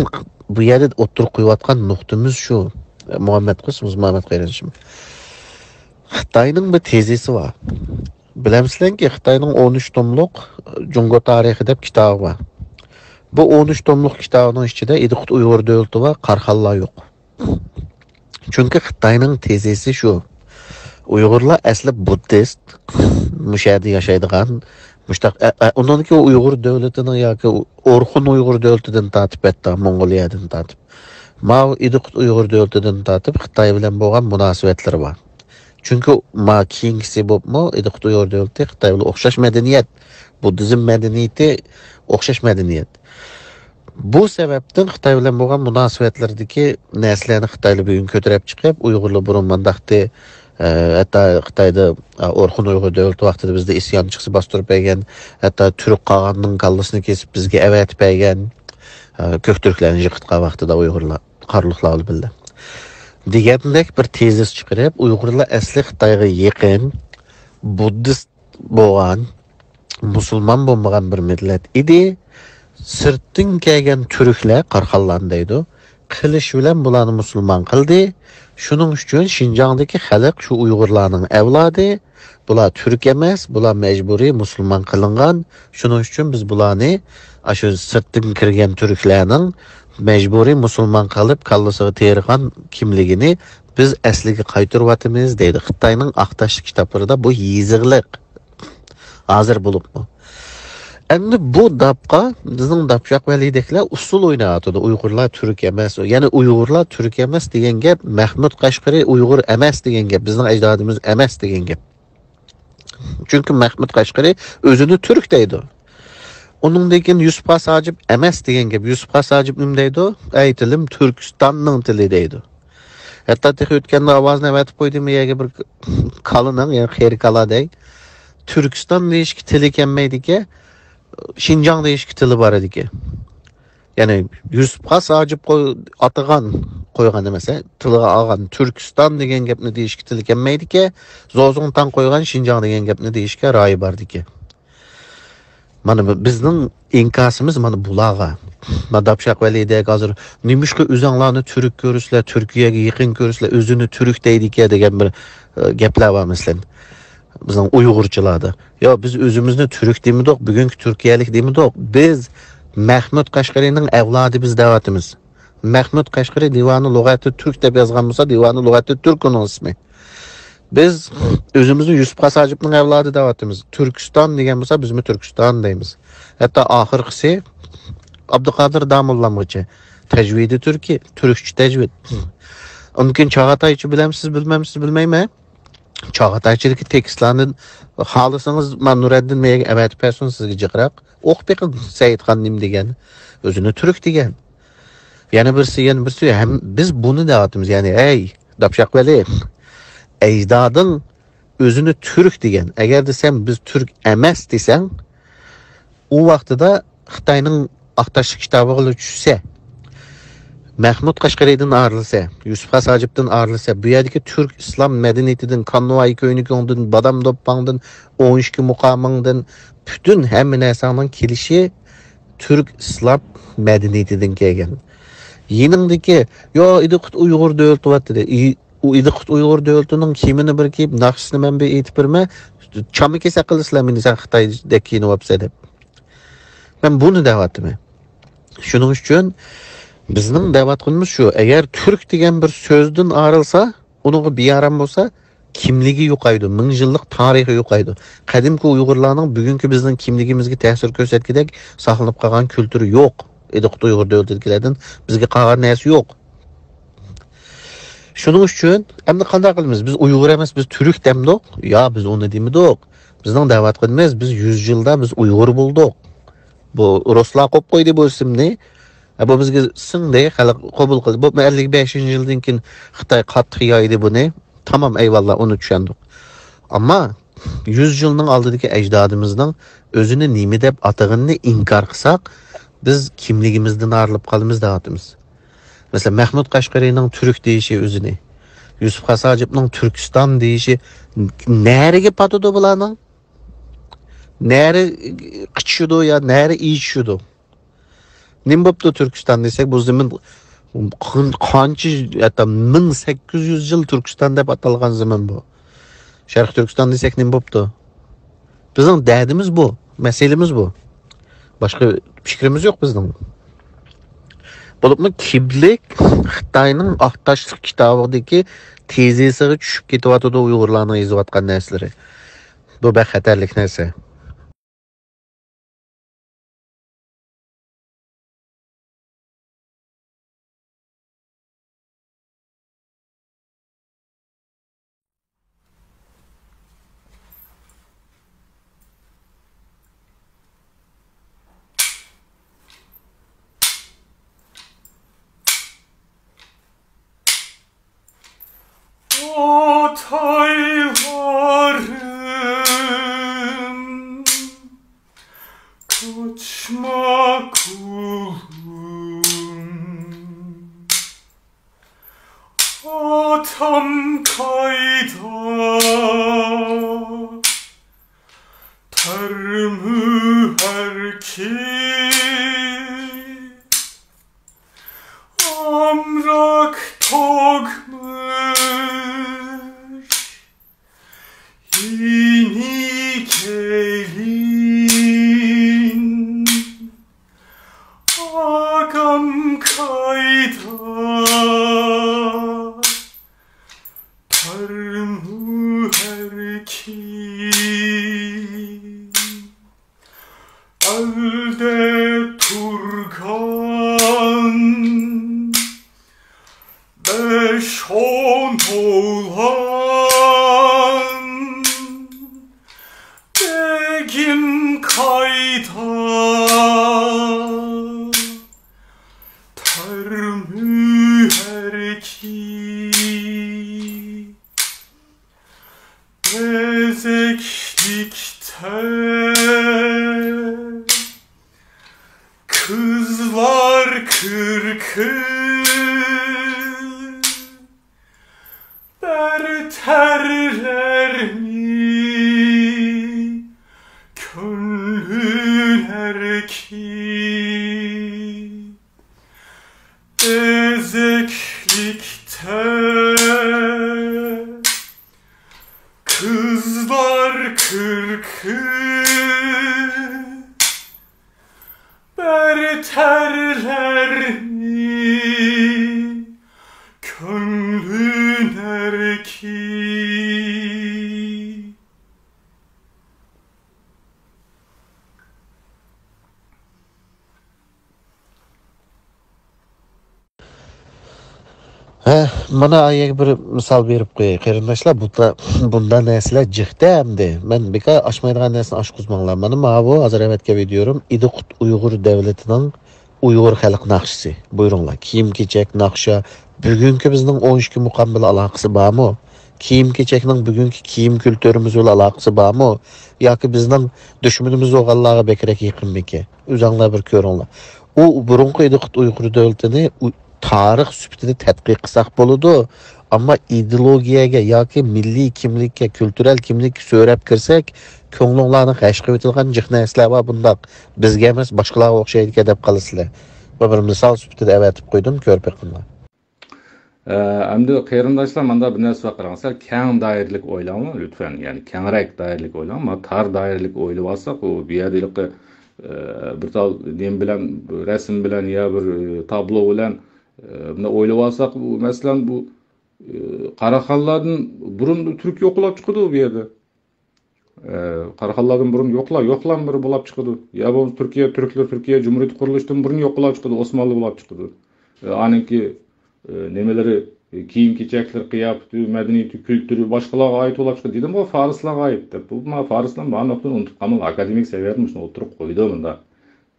بۇ يەردە ئوتتۇرىغا قويۇۋاتقان نۇقتىمىز شۇ. مۇھەممەد قۇسىمىز، مۇھەممەد قېرىندىشىم. خىتاينىڭ بىر تېزىسى بار. بىلەمسىلەركى، خىتاينىڭ ئون ئۈچ توملۇق جۇڭگو تارىخى دەپ كىتابى بار. بۇ ئون ئۈچ توملۇق كىتابىنىڭ ئىچىدە ئىدىقۇت ئۇيغۇر دۆلىتى بار، قاراخانلار يوق. چۈنكى خىتاينىڭ تېزىسى شۇ. ئۇيغۇرلار ئەسلى بۇددىست، مۇشۇ يەردە ياشايدىغان، مۇشتاق، ئە، ئە، ئۇنىڭدىكى ئۇيغۇر دۆلىتىنىڭ ياكى ئورخۇن ئۇيغۇر دۆلىتىدىن تارتىپ، ھەتتا موڭغۇلىيەدىن تارتىپ، ماۋۇ ئىدىقۇت ئۇيغۇر دۆلىتىدىن تارتىپ خىتاي بىلەن بولغان مۇناسىۋەتلىرى بار. چۈنكى ما كېيىنكىسى بولۇپمۇ ئىدىقۇت ئۇيغۇر دۆلىتى خىتاي بىلەن ئوخشاش مەدەنىيەت، بۇددىزم مەدەنىيىتى ئوخشاش مەدەنىيەت. بۇ سەۋەبتىن خىتاي بىلەن بولغان مۇناسىۋەتلىرىدىكى نەرسىلەرنى خىتايلار بۈگۈن كۆتۈرۈپ چىقىپ، ئۇيغۇرلار بۇرۇن مانداقتى، ئە، ھەتتا خىتايدا، ئە، ئورخۇن ئۇيغۇر دۆلىتى ۋاقتىدا بىزدە ئىسيانچىسى باستۇرۇپ بەرگەن، ھەتتا تۈرك قاغاننىڭ كاللىسىنى كېسىپ بىزگە ئەۋەتىپ بەرگەن، ئە، كۆك تۈركلەرنى يىقىتقان ۋاقتىدا ئۇيغۇرلار، قارلۇقلار بىلەن دېگەندەك بىر تېزىس چىقىرىپ، ئۇيغۇرلار ئەسلى خىتايغا يېقىن، بۇددىست بولغان، مۇسۇلمان بولمىغان بىر مىللەت ئىدى. سىرتتىن كەلگەن تۈركلەر، قاراخانلارنى دەيدۇ، قىلىش بىلەن بۇلارنى مۇسۇلمان قىلدى. شۇنىڭ ئۈچۈن شىنجاڭدىكى خەلق شۇ ئۇيغۇرلارنىڭ ئەۋلادى. بۇلار تۈرك ئەمەس، بۇلار مەجبۇرىي مۇسۇلمان قىلىنغان. شۇنىڭ ئۈچۈن بىز بۇلارنى ئاشۇ سىرتتىن كىرگەن تۈركلەرنىڭ مەجبۇرىي مۇسۇلمان قىلىپ كاللىسىغا تېرىغان كىملىكىنى بىز ئەسلىگە قايتۇرۇۋاتىمىز دەيدۇ. خىتاينىڭ ئاق تاشلىق كىتابلىرىدا بۇ يېزىقلىق. ھازىر بولۇپمۇ. ئەمدى بۇ داپقا بىزنىڭ داپشاق ۋەلىدەكلەر ئۇسسۇل ئويناۋاتىدۇ. ئۇيغۇرلار تۈرك ئەمەس. يەنى ئۇيغۇرلار تۈرك ئەمەس دېگەن گەپ، مەھمۇد قەشقىرى ئۇيغۇر ئەمەس دېگەن گەپ، بىزنىڭ ئەجدادىمىز ئەمەس دېگەن گەپ. چۈنكى مەھمۇد قەشقىرى ئۆزىنى تۈرك دەيدۇ. ئۇنىڭدىن كېيىن يۈسۈپ خاس ھاجىپ ئەمەس دېگەن گەپ. يۈسۈپ خاس ھاجىپ نېمە دەيدۇ؟ ئەي تىلىم تۈركىستاننىڭ تىلى دەيدۇ. ھەتتا تېخى ئۆتكەندە ئاۋازىنى ئەۋەتىپ قويدى، مۇ يەرگە بىر كالىنىڭ، يەنى قېرى كالا دەي. تۈركىستان دېيىشكە تىلى كەلمەيدىكەن، شىنجاڭ دېيىشكە تىلى بار ئىدىكەن. يەنى يۈسۈپ خاس ھاجىپ قوي-، ئاتىغان، قويغان ئەمەس، ھە، تىلىغا ئالغان تۈركىستان دېگەن گەپنى دېيىشكە تىلى كەلمەيدىكەن، زوزۇڭتاڭ قويغان شىنجاڭ دېگەن گەپنى دېيىشكە رايى باردىكەن. مانا بۇ بىزنىڭ ئىنكاسىمىز مانا بۇلارغا. مانا داپشاق ۋەلىدەك ھازىر، «نېمىشقا ئۆزۈڭلارنى تۈرك كۆرىسىلەر، تۈركىيەگە يېقىن كۆرىسىلەر، ئۆزىنى تۈرك دەيدىكەن» دېگەن بىر، ئە، گەپلەر بار، مەسىلەن، بىزنىڭ ئۇيغۇرچىلاردا. يا، بىز ئۆزىمىزنى تۈرك دېمىدۇق، بۈگۈنكى تۈركىيەلىك دېمىدۇق. بىز مەھمۇد قەشقەرىنىڭ ئەۋلادى بىز دەۋاتىمىز. مەھمۇد قەشقىرى دىۋانۇ لۇغەتى تۈرك دەپ يازغان بولسا، دىۋانۇ لۇغەتى تۈرك ئۇنىڭ ئىسمى. بىز ئۆزىمىزنى يۈسۈپ خاس ھاجىپنىڭ ئەۋلادى دەۋاتىمىز. تۈركىستان دېگەن بولسا، بىزمۇ تۈركىستان دەيمىز. ھەتتا ئاخىرقىسى ئابدۇقادىر داموللامغىچە. تەجۋىدى تۈركىي، تۈركچە تەجۋىد. ئۇنىڭ كېيىن چاغاتايچە بىلەمسىز، بىلمەمسىز، بىلمەيمەن. چاغاتايچىدىكى تېكىستلاردىن خالىسىڭىز، مانا نۇرەددىن مەيگە ئەۋەتىپ بەرسۇن سىزگە جىقراق. ئوقۇپ بېقىڭ، سەئىدخان نېمە دېگەن؟ ئۆزىنى تۈرك دېگەن. يەنە بىرسى، يەنە بىرسى، ھەم بىز بۇنى دەۋاتىمىز، يەنى، «ئەي، داپشاق ۋەلى، ئەجدادىڭ ئۆزىنى تۈرك دېگەن. ئەگەردە سەن بىز تۈرك ئەمەس دېسەڭ، ئۇ ۋاقتىدا خىتاينىڭ ئاقتاشلىق كىتابىغىلا چۈشسە، مەھمۇد قەشقەرىدىن ئايرىلسا، يۈسۈپ خاس ھاجىپتىن ئايرىلسا، بۇ يەردىكى تۈرك ئىسلام مەدەنىيىتىدىن، كاننۇۋاي كۆينىكۆڭدىن، بادام دوپپاڭدىن، ئون ئىككى مۇقامىڭدىن، پۈتۈن ھەممە نەرسەڭنىڭ كېلىشى تۈرك ئىسلام مەدەنىيىتىدىن كەلگەن. يېنىڭدىكى، يا، ئىدىقۇت ئۇيغۇر دۆلىتى بار دېدى. ئۇ ئىدىقۇت ئۇيغۇر دۆلىتىنىڭ كىيىمىنى بىر كىيىپ، ناخشىسىنى مەن بىر ئېيتىپ بېرىمەن، چاما كېسەك قىلىسىلەر مېنى، سەن خىتايدەك كىيىنىۋاپسەن دەپ. مەن بۇنى دەۋاتىمەن. شۇنىڭ ئۈچۈن بىزنىڭ دەۋاتقىنىمىز شۇ، ئەگەر تۈرك دېگەن بىر سۆزدىن ئايرىلسا، ئۇنىڭغا بىئارام بولسا، كىملىكى يوقايدۇ، مىڭ يىللىق تارىخى يوقايدۇ. قەدىمكى ئۇيغۇرلارنىڭ بۈگۈنكى بىزنىڭ كىملىكىمىزگە تەسىر كۆرسەتكۈدەك ساقلىنىپ قالغان كۈلتۈرى يوق. ئىدىقۇت ئۇيغۇر دۆلىتىدىكىلەردىن بىزگە قالغان نەرسە يوق. شۇنىڭ ئۈچۈن ئەمدى قانداق قىلىمىز؟ بىز ئۇيغۇر ئەمەس، بىز تۈرك دەمدۇق؟ يا، بىز ئۇنى دېمىدۇق. بىزنىڭ دەۋاتقىنىمىز، بىز يۈز يىلدا بىز ئۇيغۇر بولدۇق. بۇ رۇسلار قويۇپ قويدى بۇ ئىسىمنى. ھە، بۇ بىزگە سىڭدى، خەلق قوبۇل قىلدى. بۇ ئەللىك بەشىنچى يىلدىن كېيىن خىتاي قاتتىق يايدى بۇنى. تامام، ئەيۋاللا، ئۇنى چۈشەندۇق. ئەمما يۈز يىلنىڭ ئالدىدىكى ئەجدادىمىزنىڭ ئۆزىنى نېمە دەپ ئاتىغىنىنى ئىنكار قىلساق، بىز كىملىكىمىزدىن ئايرىلىپ قالىمىز دەۋاتىمىز. مەسىلەن، مەھمۇد قەشقىرىنىڭ تۈرك دېيىشى ئۆزىنى، يۈسۈپ خاس ھاجىپنىڭ تۈركىستان دېيىشى نەرىگە پاتىدۇ بۇلارنىڭ؟ نەرە قىچىشىدۇ يا نەرە ئېچىشىدۇ؟ نېمە بوپتۇ تۈركىستان دېسەك، بۇ زېمىن قان-، قانچە، ھەتتا مىڭ سەككىز يۈز يىل تۈركىستان دەپ ئاتالغان زېمىن بۇ. شەرقىي تۈركىستان دېسەك نېمە بوپتۇ؟ بىزنىڭ دەردىمىز بۇ، مەسىلىمىز بۇ. باشقا پىكرىمىز يوق بىزنىڭ. بولۇپمۇ كىملىك خىتاينىڭ ئاقتاشلىق كىتابىدىكى تېزىسىغا چۈشۈپ كېتىۋاتىدۇ ئۇيغۇرلارنىڭ يېزىۋاتقان نەرسىلىرى. بۇ بەك خەتەرلىك نەرسە. Ataylarım kaçma kulum, atam kayda, termüher ki amrak tokmuş yeni gelin, agam kayda, termüher ki elde turgan beş on oğlan, begim kayda, termüher ki bezeklikte kızlar kırkı berterler mi gönlüne? ئېزىكلىكتە قىزلار كىركىن بەر تەرلەرنى كۆڭلۈڭدىكى. ھە، مانا ئايەگە بىر مىسال بېرىپ قوياي، قېرىنداشلار. بۇتا-، بۇنداق نەرسىلەر جىقتە ئەمدى. مەن بىكار ئاچمايدىغان نەرسىنى ئاچقۇزماڭلار. مانا ماۋۇ ھازىر ئەۋەتكەن ۋىدىيولىرىم ئىدىقۇت ئۇيغۇر دۆلىتىنىڭ ئۇيغۇر خەلق ناخشىسى. بۇيرۇڭلار. كىيىم-كېچەك، ناخشا. بۈگۈنكى بىزنىڭ ئون ئىككى مۇقام بىلەن ئالاقىسى بارمۇ؟ كىيىم-كېچەكنىڭ بۈگۈنكى كىيىم كۈلتۈرىمىز بىلەن ئالاقىسى بارمۇ؟ ياكى بىزنىڭ دۈشمىنىمىز بولغانلارغا بەكرەك يېقىنمىكىن؟ ئۆزۈڭلار بىر كۆرۈڭلار. ئۇ بۇرۇنقى ئىدىقۇت ئۇيغۇر دۆلىتىنى ئۇ-، تارىخ سۈپىتىدە تەتقىق قىلساق بولىدۇ، ئەمما ئىدېئولوگىيەگە ياكى مىللىي كىملىككە، كۈلتۈرەل كىملىككە سۆرەپ كىرسەك، كۆڭلۈڭلارنى غەش قىلىۋېتىدىغان جىق نەرسىلەر بار بۇنداق. بىزگە ئەمەس، باشقىلارغا ئوخشايدىكەن دەپ قالىسىلەر. بۇ بىر مىسال سۈپىتىدە ئەۋەتىپ قويدۇم، كۆرۈپ بېقىڭلار. ئە، ئەمدى قېرىنداشلار، ماندا بىر نەرسە بار، قاراڭ، سەل كەڭ دائىرىلىك ئويلاڭ، لۈتپەن. يەنى كەڭرەك دائىرىلىك ئويلاڭ. ما تار دائىرىلىك ئويلىۋالساق، ئۇ بۇ يەردە ھېلىقى، ئە، بىر تال نېمە بىلەن، رەسىم بىلەن يا بىر، ئە، تابلو بىلەن، ئە، بۇنى ئويلىۋالساق، بۇ، مەسىلەن، بۇ، ئە، قاراخانلاردىن بۇرۇن تۈرك يوقلاپ چىقىدۇ بۇ يەردە. ئە، قاراخانلاردىن بۇرۇن يوقلا-، يوقلام بىر بولاپ چىقىدۇ. يا بولمىسا تۈركىيە، تۈركلەر تۈركىيە جۇمھۇرىيىتى قۇرۇلۇشىدىن بۇرۇن يوقلاپ چىقىدۇ، ئوسمانلى بولاپ چىقىدۇ. ئە، ئانىڭكى، ئە، نېمىلىرى، ئە، كىيىم-كېچەكلىرى، قىياپىتى، مەدەنىيىتى، كۈلتۈرى باشقىلارغا ئائىت بولاپ چىقىدۇ. دېدىمغۇ، فارسلارغا ئائىت دەپ. بۇ، ما، فارسلار ما نۇقتىنى ئۇنتۇپ قالمىغان. ئاكادېمىك سەۋىيەدە مۇشۇنى ئوتتۇرىغا قويىدۇ مۇندا.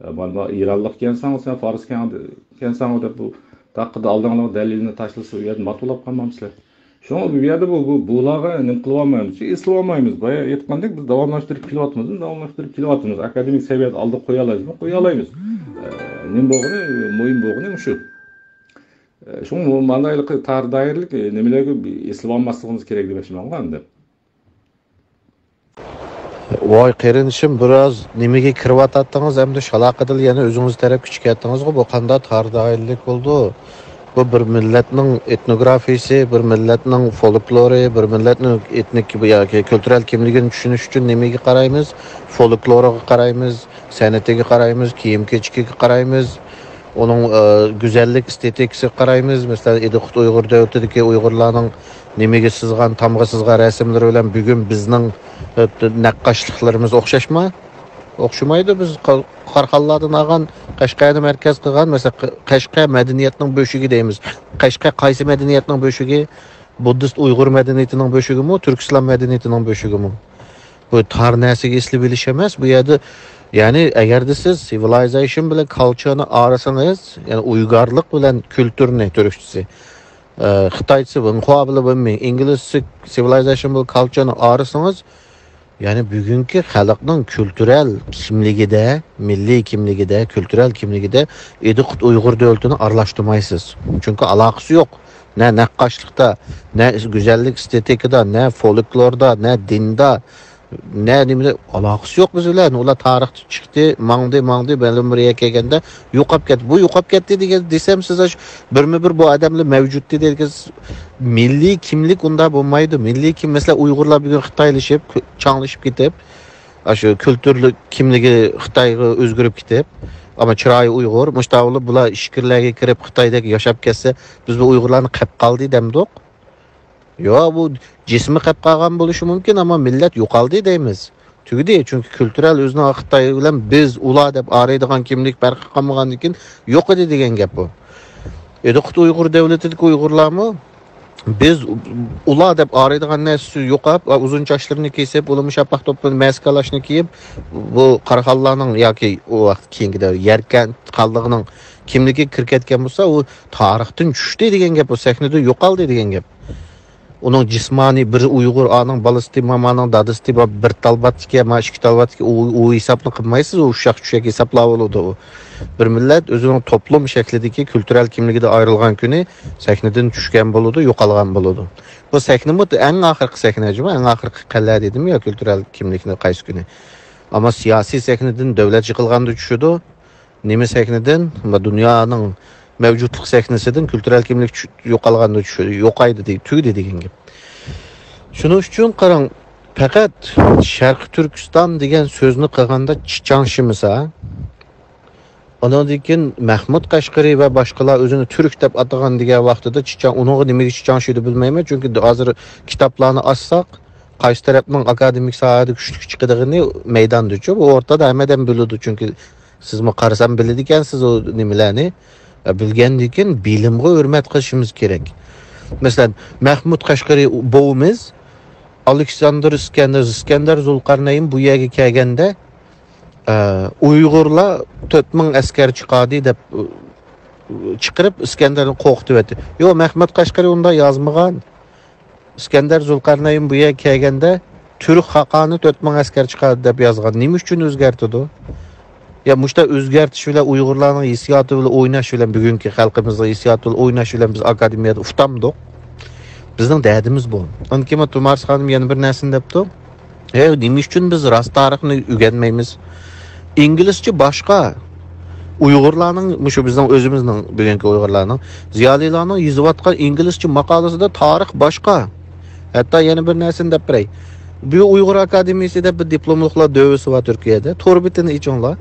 ئە، مانا، مانا ئىرانلىق ئىكەنسەن، سەن فارس ئىكەنسەن دەپ بۇ تاققىدا ئالدىڭلار دەلىلنى تاشلىسا، ئۇ يەردە مات بولاپ قالمامسىلەر؟ شۇڭا بۇ يەردە بۇ، بۇ، بۇلارغا نېمە قىلىۋالمايمىز، ئېسىلىۋالمايمىز. بايا ئېيتقاندەك، بىز داۋاملاشتۇرۇپ كېلىۋاتىمىز، داۋاملاشتۇرۇپ كېلىۋاتىمىز. ئاكادېمىك سەۋىيەدە ئالدىغا قويالايمىزمۇ؟ قويالايمىز. ئە، نېمە بولغىنى، مۇھىم بولغىنى مۇشۇ. ئە، شۇڭا بۇ مانا ھېلىقى تار دائىرىلىك، ئە، نېمىلەرگە ئېسىلىۋالماسلىقىمىز كېرەك دېمەكچىمەنغۇ ئەمدى. ۋاي قېرىندىشىم، بىراز نېمىگە كىرىۋاتاتتىڭىز، ئەمدى شالاقىدىلا يەنە ئۆزىڭىز تەرەپكە چىقىپ كەتتىڭىزغۇ، بۇ قانداق تار دائىرىلىك بولىدۇ؟ بۇ بىر مىللەتنىڭ ئېتنوگرافىيىسى، بىر مىللەتنىڭ فولكلورى، بىر مىللەتنىڭ ئېتنىك ياكى كۈلتۈرەل كىملىكىنى چۈشىنىش ئۈچۈن نېمىگە قارايمىز؟ فولكلورىغا قارايمىز، سەنئىتىگە قارايمىز، كىيىم-كېچىكىگە قارايمىز. ئۇنىڭ، ئە، گۈزەللىك ئېستېتىكىسىغا قارايمىز. مەسىلەن، ئىدىقۇت ئۇيغۇر دۆلىتىدىكى ئۇيغۇرلارنىڭ نېمىگە سىزغان، تامغا سىزغان رەسىملىرى بىلەن بۈگۈن بىزنىڭ، ئە، نەققاشلىقلىرىمىز ئوخشاشمۇ؟ ئوخشىمايدۇ. بىز قا-، قاراخانلاردىن ئالغان، قەشقەرنى مەركەز قىلغان، مەسىلەن، ق-، قەشقەر مەدەنىيەتنىڭ بۆشۈكى دەيمىز. قەشقەر قايسى مەدەنىيەتنىڭ بۆشۈكى؟ بۇددىست ئۇيغۇر مەدەنىيىتىنىڭ بۆشۈكىمۇ، تۈركىستان مەدەنىيىتىنىڭ بۆشۈكىمۇ؟ بۇ تار نەرسىگە ئېسىلىپ ئېلىش ئەمەس. بۇ يەردە، يەنى، ئەگەردە سىز سىۋىلايزېيشن بىلەن كالچىرنى ئايرىسىڭىز، يەنى ئۇيغارلىق بىلەن كۈلتۈرنى، تۈركچىسى، ئە، خىتايچىسى ۋېنخۇا بىلەن ۋېنمىڭ، ئىنگلىزچىسى سىۋىلايزېيشن بىلەن كالچىرنى ئايرىسىڭىز، يەنى بۈگۈنكى خەلقنىڭ كۈلتۈرەل كىملىكىدە، مىللىي كىملىكىدە، كۈلتۈرەل كىملىكىدە ئىدىقۇت ئۇيغۇر دۆلىتىنى ئارىلاشتۇرمايسىز. چۈنكى ئالاقىسى يوق. نە نەققاشلىقتا، نە گۈزەللىك ئېستېتىكىدا، نە فولكلوردا، نە دىندا، نە نېمىدە ئالاقىسى يوق بىز بىلەن. ئۇلار تارىختا چىقتى، ماڭدى، ماڭدى، مەلۇم بىر يەرگە كەلگەندە يوقاپ كەتتى. بۇ يوقاپ كەتتى دېگەن، دېسەم سىز ئاش-، بىرمۇ بىر بۇ ئادەملەر مەۋجۇتتى دېگەن، مىللىي كىملىك ئۇنداق بولمايدۇ. مىللىي كىم-، مەسىلەن، ئۇيغۇرلار بۈگۈن خىتايلىشىپ، كۆ-، چاڭلىشىپ كېتىپ، ئاشۇ كۈلتۈرلۈك كىملىكى خىتايغا ئۆزگىرىپ كېتىپ، ئەمما چىرايى ئۇيغۇر، مۇشۇنداق بولۇپ، بۇلار ئىچكىرىلەرگە كىرىپ خىتايدەك ياشاپ كەتسە، بىز بۇ ئۇيغۇرلارنى قەپ قالدى دەمدۇق. يوق، بۇ جىسمى قەپ قالغان بولۇشى مۇمكىن، ئەمما مىللەت يوقالدى دەيمىز. تۈگىدى، چۈنكى كۈلتۈرەل ئۆزىنىڭ خىتاي بىلەن بىز، ئۇلار دەپ ئايرىيدىغان كىملىك پەرقى قالمىغاندىن كېيىن يوق ئىدى دېگەن گەپ بۇ. ئىدىقۇت ئۇيغۇر دۆلىتىدىكى ئۇيغۇرلارمۇ بىز، ئۇلار دەپ ئايرىيدىغان نەرسىسى يوقاپ، ئۇزۇن چاچلىرىنى كېسىپ، ئۇلىمۇ شاپاق توپىلىنى مەسكالاشنى كىيىپ، بۇ قاراخانلارنىڭ ياكى ئۇ ۋاقىت كېيىنكى دەۋر يەركەن خانلىقىنىڭ كىملىكىگە كىرىپ كەتكەن بولسا، ئۇ تارىختىن چۈشتى دېگەن گەپ، ئۇ سەھنىدىن يوقالدى دېگەن گەپ. ئۇنىڭ جىسمانىي بىر ئۇيغۇر ئانىڭ بالىسىدى، مامانىڭ دادىسىدى، بىر تال باتتىكى، ما ئىككى تال باتتىكى، ئۇ، ئۇ ھېسابنى قىلمايسىز، ئۇ ئۇششاق چۈشەك ھېسابلار بولىدۇ ئۇ. بىر مىللەت ئۆزىنىڭ توپلۇم شەكلىدىكى كۈلتۈرەل كىملىكىدە ئايرىلغان كۈنى سەھنىدىن چۈشكەن بولىدۇ، يوقالغان بولىدۇ. بۇ سەھنىمۇ ئەڭ ئاخىرقى سەھنە جۇمۇ، ئەڭ ئاخىرقى قەلئە دېدىم يا، كۈلتۈرەل كىملىكنى قايسى كۈنى. ئەمما سىياسىي سەھنىدىن دۆلەت يىقىلغاندا چۈشىدۇ. نېمە سەھنىدىن؟ ما دۇنيانىڭ مەۋجۇتلۇق سەھنىسىدىن كۈلتۈرەل كىملىك چۈ-، يوقالغاندا چۈشىدۇ. يوقايدى دەي-، تۈگىدى دېگەن گەپ. شۇنىڭ ئۈچۈن قاراڭ، پەقەت شەرقىي تۈركىستان دېگەن سۆزنى قىلغاندا چىچاڭشىمىسا، ئانىڭدىن كېيىن مەھمۇد قەشقىرى ۋە باشقىلار ئۆزىنى تۈرك دەپ ئاتىغان دېگەن ۋاقتىدا چىچاڭ، ئۇنىڭغا نېمىگە چىچاڭشىدى بىلمەيمەن، چۈنكى ھازىر كىتابلارنى ئاچساق، قايسى تەرەپنىڭ ئاكادېمىك ساھەدە كۈچلۈك چىقىدىغىنى مەيداندىچۇ، بۇ ئورتادا ھەممە ئادەم بىلىدۇ، چۈنكى سىزمۇ قارىسام بىلىدىكەنسىز ئۇ نېمىلەرنى. ئە، بىلگەندىن كېيىن بىلىمغا ھۆرمەت قىلىشىمىز كېرەك. مەسىلەن، مەھمۇد قەشقىرى بوۋىمىز ئالېكساندىر ئىسكەندەر، ئىسكەندەر زۇلقەرنەين بۇ يەرگە كەلگەندە، ئە، ئۇيغۇرلار تۆت مىڭ ئەسكەر چىقاردى دەپ، ئۇ، چىقىرىپ ئىسكەندەرنى قورقۇتۇۋەتتى. يوق، مەھمۇد قەشقىرى ئۇنداق يازمىغان. ئىسكەندەر زۇلقەرنەين بۇ يەرگە كەلگەندە تۈرك خاقانى تۆت مىڭ ئەسكەر چىقاردى دەپ يازغان. نېمە ئۈچۈن ئۆزگەرتىدۇ؟ يا مۇشتا ئۆزگەرتىش بىلەن ئۇيغۇرلارنىڭ ھېسسىياتى بىلەن ئويناش بىلەن، بۈگۈنكى خەلقىمىزنىڭ ھېسسىياتى بىلەن ئويناش بىلەن بىز ئاكادېمىيەدە ئۇتامدۇق؟ بىزنىڭ دەردىمىز بۇ. ئاندىن كېيىن تۇمارىس خانىم يەنە بىر نەرسىنى دەپتۇ. ھەي، نېمە ئۈچۈن بىز راست تارىخنى ئۆگەنمەيمىز؟ ئىنگلىزچە باشقا. ئۇيغۇرلارنىڭ، مۇشۇ بىزنىڭ ئۆزىمىزنىڭ، بۈگۈنكى ئۇيغۇرلارنىڭ، زىيالىيلارنىڭ يېزىۋاتقان ئىنگلىزچە ماقالىسىدا تارىخ باشقا. ھەتتا يەنە بىر نەرسىنى دەپ بېرەي. بۇ ئۇيغۇر ئاكادېمىيىسى دەپ بىر دىپلوملۇقلار دۆۋىسى بار تۈركىيەدە. تور بېتىنى ئېچىڭلار.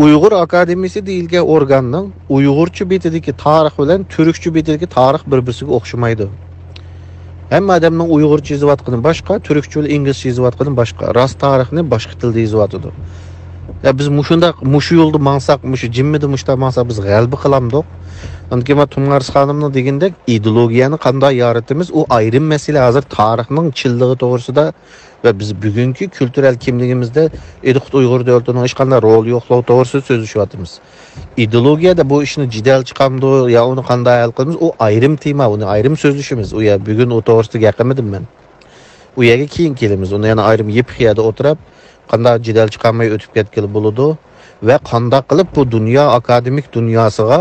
ئۇيغۇر ئاكادېمىيىسى دېيىلگەن ئورگاننىڭ ئۇيغۇرچە بېتىدىكى تارىخ بىلەن تۈركچە بېتىدىكى تارىخ بىر-بىرسىگە ئوخشىمايدۇ. ھەممە ئادەمنىڭ ئۇيغۇرچە يېزىۋاتقىنى باشقا، تۈركچە بىلەن ئىنگلىزچە يېزىۋاتقىنى باشقا. راست تارىخنى باشقا تىلدا يېزىۋاتىدۇ. يا بىز مۇشۇنداق، مۇشۇ يولدا ماڭساق، مۇشۇ جىممىدە مۇشۇنداق ماڭساق، بىز غەلىبە قىلامدۇق؟ ئاندىن كېيىن تۇمارىس خانىمنىڭ دېگىنىدەك، ئىدېئولوگىيەنى قانداق يارىتىمىز، ئۇ ئايرىم مەسىلە. ھازىر تارىخنىڭ چىنلىقى توغرىسىدا ۋە بىز بۈگۈنكى كۈلتۈرەل كىملىكىمىزدە ئىدىقۇت ئۇيغۇر دۆلىتىنىڭ ھېچقانداق رولى يوقلۇقى توغرىسىدا سۆزلىشىۋاتىمىز. ئىدېئولوگىيەدە بۇ ئىشنى جېدەل چىقامدۇ يا ئۇنى قانداق ھەل قىلىمىز، ئۇ ئايرىم تېما، ئۇنى ئايرىم سۆزلىشىمىز. ئۇ يەر، بۈگۈن ئۇ توغرىسىدا گەپ قىلمىدىم مەن. ئۇ يەرگە كېيىن كېلىمىز. ئۇنى يەنە ئايرىم يېپىق يەردە ئولتۇرۇپ، قانداق جېدەل چىقارماي ئۆتۈپ كەتكىلى بولىدۇ ۋە قانداق قىلىپ بۇ دۇنيا، ئاكادېمىك دۇنياسىغا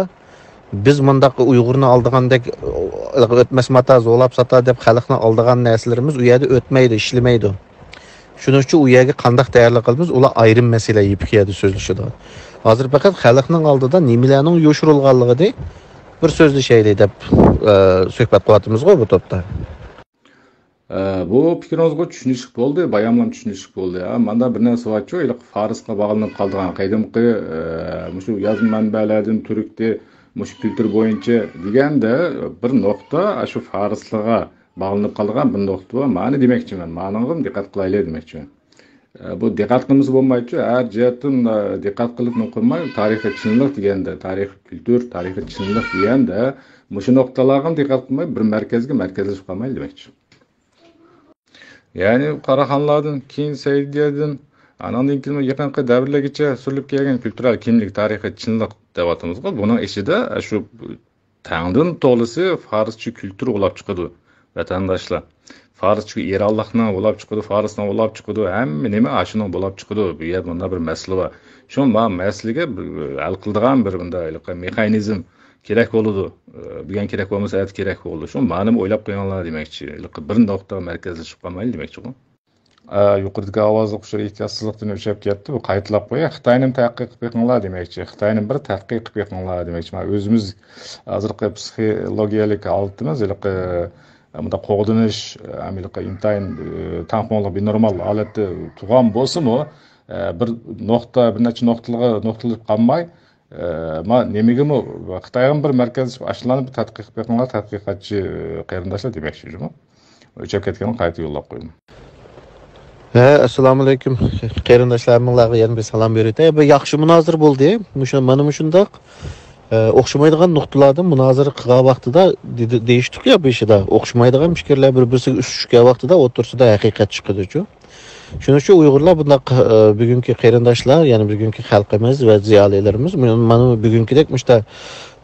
بىز مۇنداق ئۇيغۇرنى ئالدىغاندەك، ئۆتمەس ماتا، زولاپ ساتا دەپ خەلقنى ئالدىغان نەرسىلىرىمىز ئۇ يەردە ئۆتمەيدۇ، ئىشلىمەيدۇ. شۇنىڭ ئۈچۈن ئۇ يەرگە قانداق تەييارلىق قىلىمىز، ئۇلار ئايرىم مەسىلە، يېپىق يەردە سۆزلىشىدۇ. ھازىر پەقەت خەلقنىڭ ئالدىدا نېمىلەرنىڭ يوشۇرۇلغانلىقىنى بىر سۆزلىشەيلى دەپ، ئە، سۆھبەت قىلىۋاتىمىزغۇ بۇ توپتا. ئە، بۇ پىكرىڭىزغا چۈشىنىشلىك بولدى، بايانلام چۈشىنىشلىك بولدى. ئە، ماندا بىر نەرسە بارچۇ، ھېلىقى فارسقا باغلىنىپ قالىدىغان قەدىمكى، ئە، مۇشۇ يازما مەنبەلەردىن تۈركتە مۇشۇ كۈلتۈر بويىچە دېگەندە بىر نۇقتا، شۇ فارسلىققا باغلىنىپ قالىدىغان بىر نۇقتا بار. مانا دېمەكچىمەن، مانىڭغا دىققەت قىلايلى دېمەكچىمەن. ئە، بۇ دىققەت قىلمىسا بولمايدۇ. ھەر جەھەتتىن، ئە، دىققەت قىلىپ قىلماي، تارىخىي چىنلىق دېگەندە، تارىخىي كۈلتۈر، تارىخىي چىنلىق دېگەندە، مۇشۇ نۇقتىلارغا دىققەت قىلماي، بىر مەركەزگە مەركەزلىشىپ قالمايلى دېمەكچى. يەنى قاراخانلاردىن كېيىن سەئىدىيەدىن، ئانىڭدىن كېيىن يېقىنقى دەۋرلەرگىچە سۈرۈلۈپ كەلگەن كۈلتۈرەل كىملىك، تارىخىي چىنلىق دەۋاتىمىزغۇ، بۇنىڭ ئىچىدە شۇ تەڭدىن تولىسى فارسچە كۈلتۈر ئۇلاپ چىقىدۇ، ۋەتەنداشلار. فارسچە ئىرانلىقنىڭ ئۇلاپ چىقىدۇ، فارسنىڭ ئۇلاپ چىقىدۇ، ھەممە نېمە ئاشۇنىڭ ئۇلاپ چىقىدۇ. بۇ يەردە مۇنداق بىر مەسىلە بار. شۇ ما-، مەسىلىگە بىر ھەل قىلىدىغان بىر مۇنداق ھېلىقى مېخانىزم كېرەك بولىدۇ. ئە، بۈگۈن كېرەك بولمىسا، ئەتە كېرەك بولىدۇ. شۇ مانىمۇ ئويلاپ قويۇڭلار دېمەكچى. ھېلىقى بىر نۇقتىغا مەركەزلىشىپ قالمايلى دېمەكچىغۇ. ئە، يۇقىرىدىكى ئاۋازلىق ئۇچۇر ئېھتىياتسىزلىقتىن ئۆچەپ كەتتى. بۇ قايتىلاپ قوياي. خىتاينىمۇ تەتقىق قىلىپ بېقىڭلار دېمەكچى. خىتاينى بىر تەتقىق قىلىپ بېقىڭلار دېمەكچى. مانا ئۆزىمىز ھازىرقى پسىخولوگىيەلىك ھالىتىمىز ھېلىقى، ئە، مۇنداق قوغدىنىش، ئە، ھەم ھېلىقى ئىنتايىن، ئە، تەڭپۇڭلۇق بىر نورمال ھالەتتە تۇرغان بولسىمۇ، ئە، بىر نۇقتا، بىر نەچچە نۇقتىلىغا نۇقتىلىق قالماي، ئە، ما نېمىگىمۇ خىتايغىمۇ بىر مەركەزلىشىپ ئاشۇلارنى بىر تەتقىق قىلىپ بېقىڭلار، تەتقىقاتچى قېرىنداشلار دېمەكچى جۇمۇ. ئۆچەپ كەتكەننى قايتا يوللاپ قويدۇم. ھە، ئەسسالامۇئەلەيكۇم. قېرىنداشلار، ھەممىڭلارغا يەنە بىر سالام بېرىۋېتەي. بىر ياخشى مۇنازىرە بولدى. مۇشۇ، مانا مۇشۇنداق، ئە، ئوخشىمايدىغان نۇقتىلاردىن مۇنازىرە قىلغان ۋاقتىدا دېدى-، دېيىشتۇق يا بېشىدا، ئوخشىمايدىغان پىكىرلەر بىر-بىرسىگە ئۈستۈشكەن ۋاقتىدا ئوتتۇرىسىدا ھەقىقەت چىقىدۇچۇ. شۇنىڭ ئۈچۈن ئۇيغۇرلار بۇنداق، ئە، بۈگۈنكى قېرىنداشلار، يەنى بۈگۈنكى خەلقىمىز ۋە زىيالىيلىرىمىز مانا بۈگۈنكىدەك مۇشتا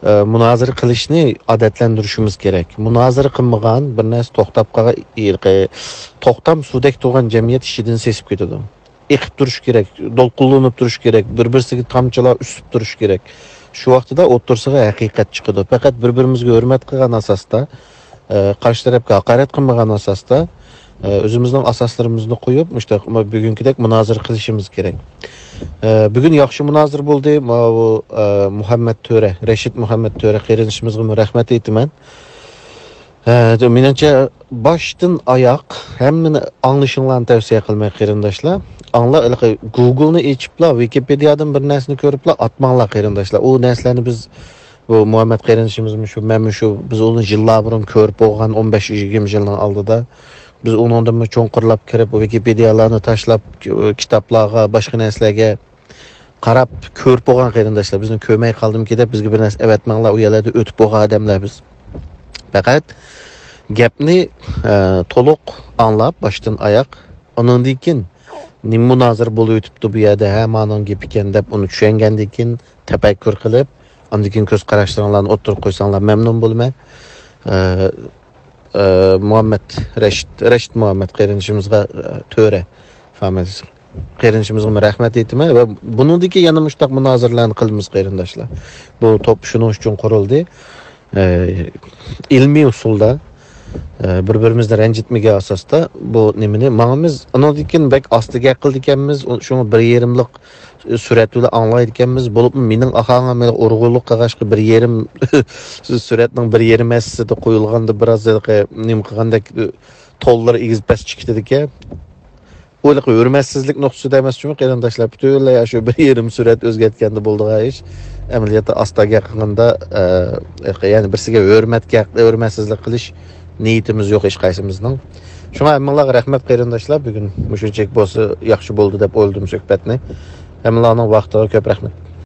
ئە، مۇنازىرە قىلىشنى ئادەتلەندۈرۈشىمىز كېرەك. مۇنازىرە قىلمىغان، بىر نەرسە توختاپ قالغان، ئىرقى، توختام سۇدەك تۇرغان جەمئىيەت ئىچىدىن سېسىپ كېتىدۇ. ئېقىپ تۇرۇش كېرەك، دولقۇنلىنىپ تۇرۇش كېرەك، بىر-بىرسىگە تامچىلار ئۈسۈپ تۇرۇش كېرەك. شۇ ۋاقتىدا ئوتتۇرىسىغا ھەقىقەت چىقىدۇ. پەقەت بىر-بىرىمىزگە ھۆرمەت قىلغان ئاساستا، ئە، قارشى تەرەپكە ھاقارەت قىلمىغان ئاساستا، ئە، ئۆزىمىزنىڭ ئاساسلىرىمىزنى قويۇپ، مۇشۇنداق ما-، بۈگۈنكىدەك مۇنازىرە قىلىشىمىز كېرەك. ئە، بۈگۈن ياخشى مۇنازىرە بولدى. ماۋۇ، ئە، مۇھەممەت تۆرە، رەشىت مۇھەممەت تۆرە قېرىندىشىمىزغىمۇ رەھمەت ئېيتىمەن. ئە، مېنىڭچە، باشتىن ئاياق ھەممىنى ئاڭلىشىڭلارنى تەۋسىيە قىلماي، قېرىنداشلار. ئاڭلا، ھېلىقى گوگلنى ئېچىپلا، ۋىكىپېدىيادىن بىر نەرسىنى كۆرۈپلا ئاتماڭلار، قېرىنداشلار. ئۇ نەرسىلەرنى بىز، بۇ مۇھەممەد قېرىندىشىمىزمۇ شۇ، مەنمۇ شۇ، بىز ئۇنى يىللار بۇرۇن كۆرۈپ بولغان، ئون بەش يىگىرمە يىلنىڭ ئالدىدا. بىز ئۇنىڭدىنمۇ چوڭقۇرلاپ كىرىپ، ۋىكىپېدىيالارنى تاشلاپ، كىتابلارغا، باشقا نەرسىلەرگە قاراپ كۆرۈپ بولغان، قېرىنداشلار. بىزنى كۆرمەي قالدىمىكىن دەپ، بىزگە بىر نەرسە ئەۋەتمەڭلار، ئۇ يەرلەردە ئۆتۈپ بولغان ئادەملەر بىز. پەقەت گەپنى، ئە، تولۇق ئاڭلاپ، باشتىن ئاياق، ئۇنىڭدىن كېيىن نېمە مۇنازىرە بولۇۋېتىپتۇ بۇ يەردە، ھە، مانىڭ گېپى ئىكەن دەپ، ئۇنى چۈشەنگەندىن كېيىن تەپەككۇر قىلىپ، ئاندىن كېيىن كۆز قاراشلىرىڭلارنى ئوتتۇرىغا قويساڭلار مەمنۇن بولىمەن. ئە، ئە، مۇھەممەد رەشىت، رەشىت مۇھەممەد قېرىندىشىمىزغا، ئە، تۆرە فامىلىسى. قېرىندىشىمىزغىمۇ رەھمەت ئېيتىمەن ۋە بۇنىڭدىن كېيىن يەنە مۇشۇنداق مۇنازىرىلەرنى قىلىمىز، قېرىنداشلار. بۇ توپ شۇنىڭ ئۈچۈن قۇرۇلدى. ئە، ئىلمىي ئۇسۇلدا، ئە، بىر-بىرىمىزنى رەنجىتمىگەن ئاساستا بۇ نېمىنى ماڭىمىز. ئۇنىڭدىن كېيىن بەك ئاستا گەپ قىلىدىكەنمىز، ئۇ-، شۇڭا بىر يېرىملىق سۈرئەت بىلەن ئاڭلايدىكەنمىز. بولۇپمۇ مېنىڭ ئاھاڭىم ھېلى ئۇرغۇلۇق قىلغاچقا، بىر يېرىم سۈرئەتنىڭ بىر يېرىم ھەسسىسىدە قويۇلغاندا، بىراز ھېلىقى نېمە قىلغاندەك، تونلىرى ئېگىز پەس چىقىدىكەن. ئۇ ھېلىقى ھۆرمەتسىزلىك نۇقتىسىدا ئەمەس جۇمۇ، قېرىنداشلار، پۈتۈنلەي شۇ بىر يېرىم سۈرئەت ئۆزگەرتكەندە بولىدىغان ئىش. ئەمەلىيەتتە ئاستا گەپ قىلغاندا، ئە، يەنى بىرسىگە ھۆرمەتكە، ھۆرمەتسىزلىك قىلىش نىيىتىمىز يوق ھېچقايسىمىزنىڭ. شۇڭا ھەممىڭلارغا رەھمەت، قېرىنداشلار. بۈگۈن مۇشۇنچىلىك بولسا ياخشى بولدى دەپ ئويلىدىم سۆھبەتنى. ھەممىڭلارنىڭ ۋاقتىغا كۆپ رەھمەت.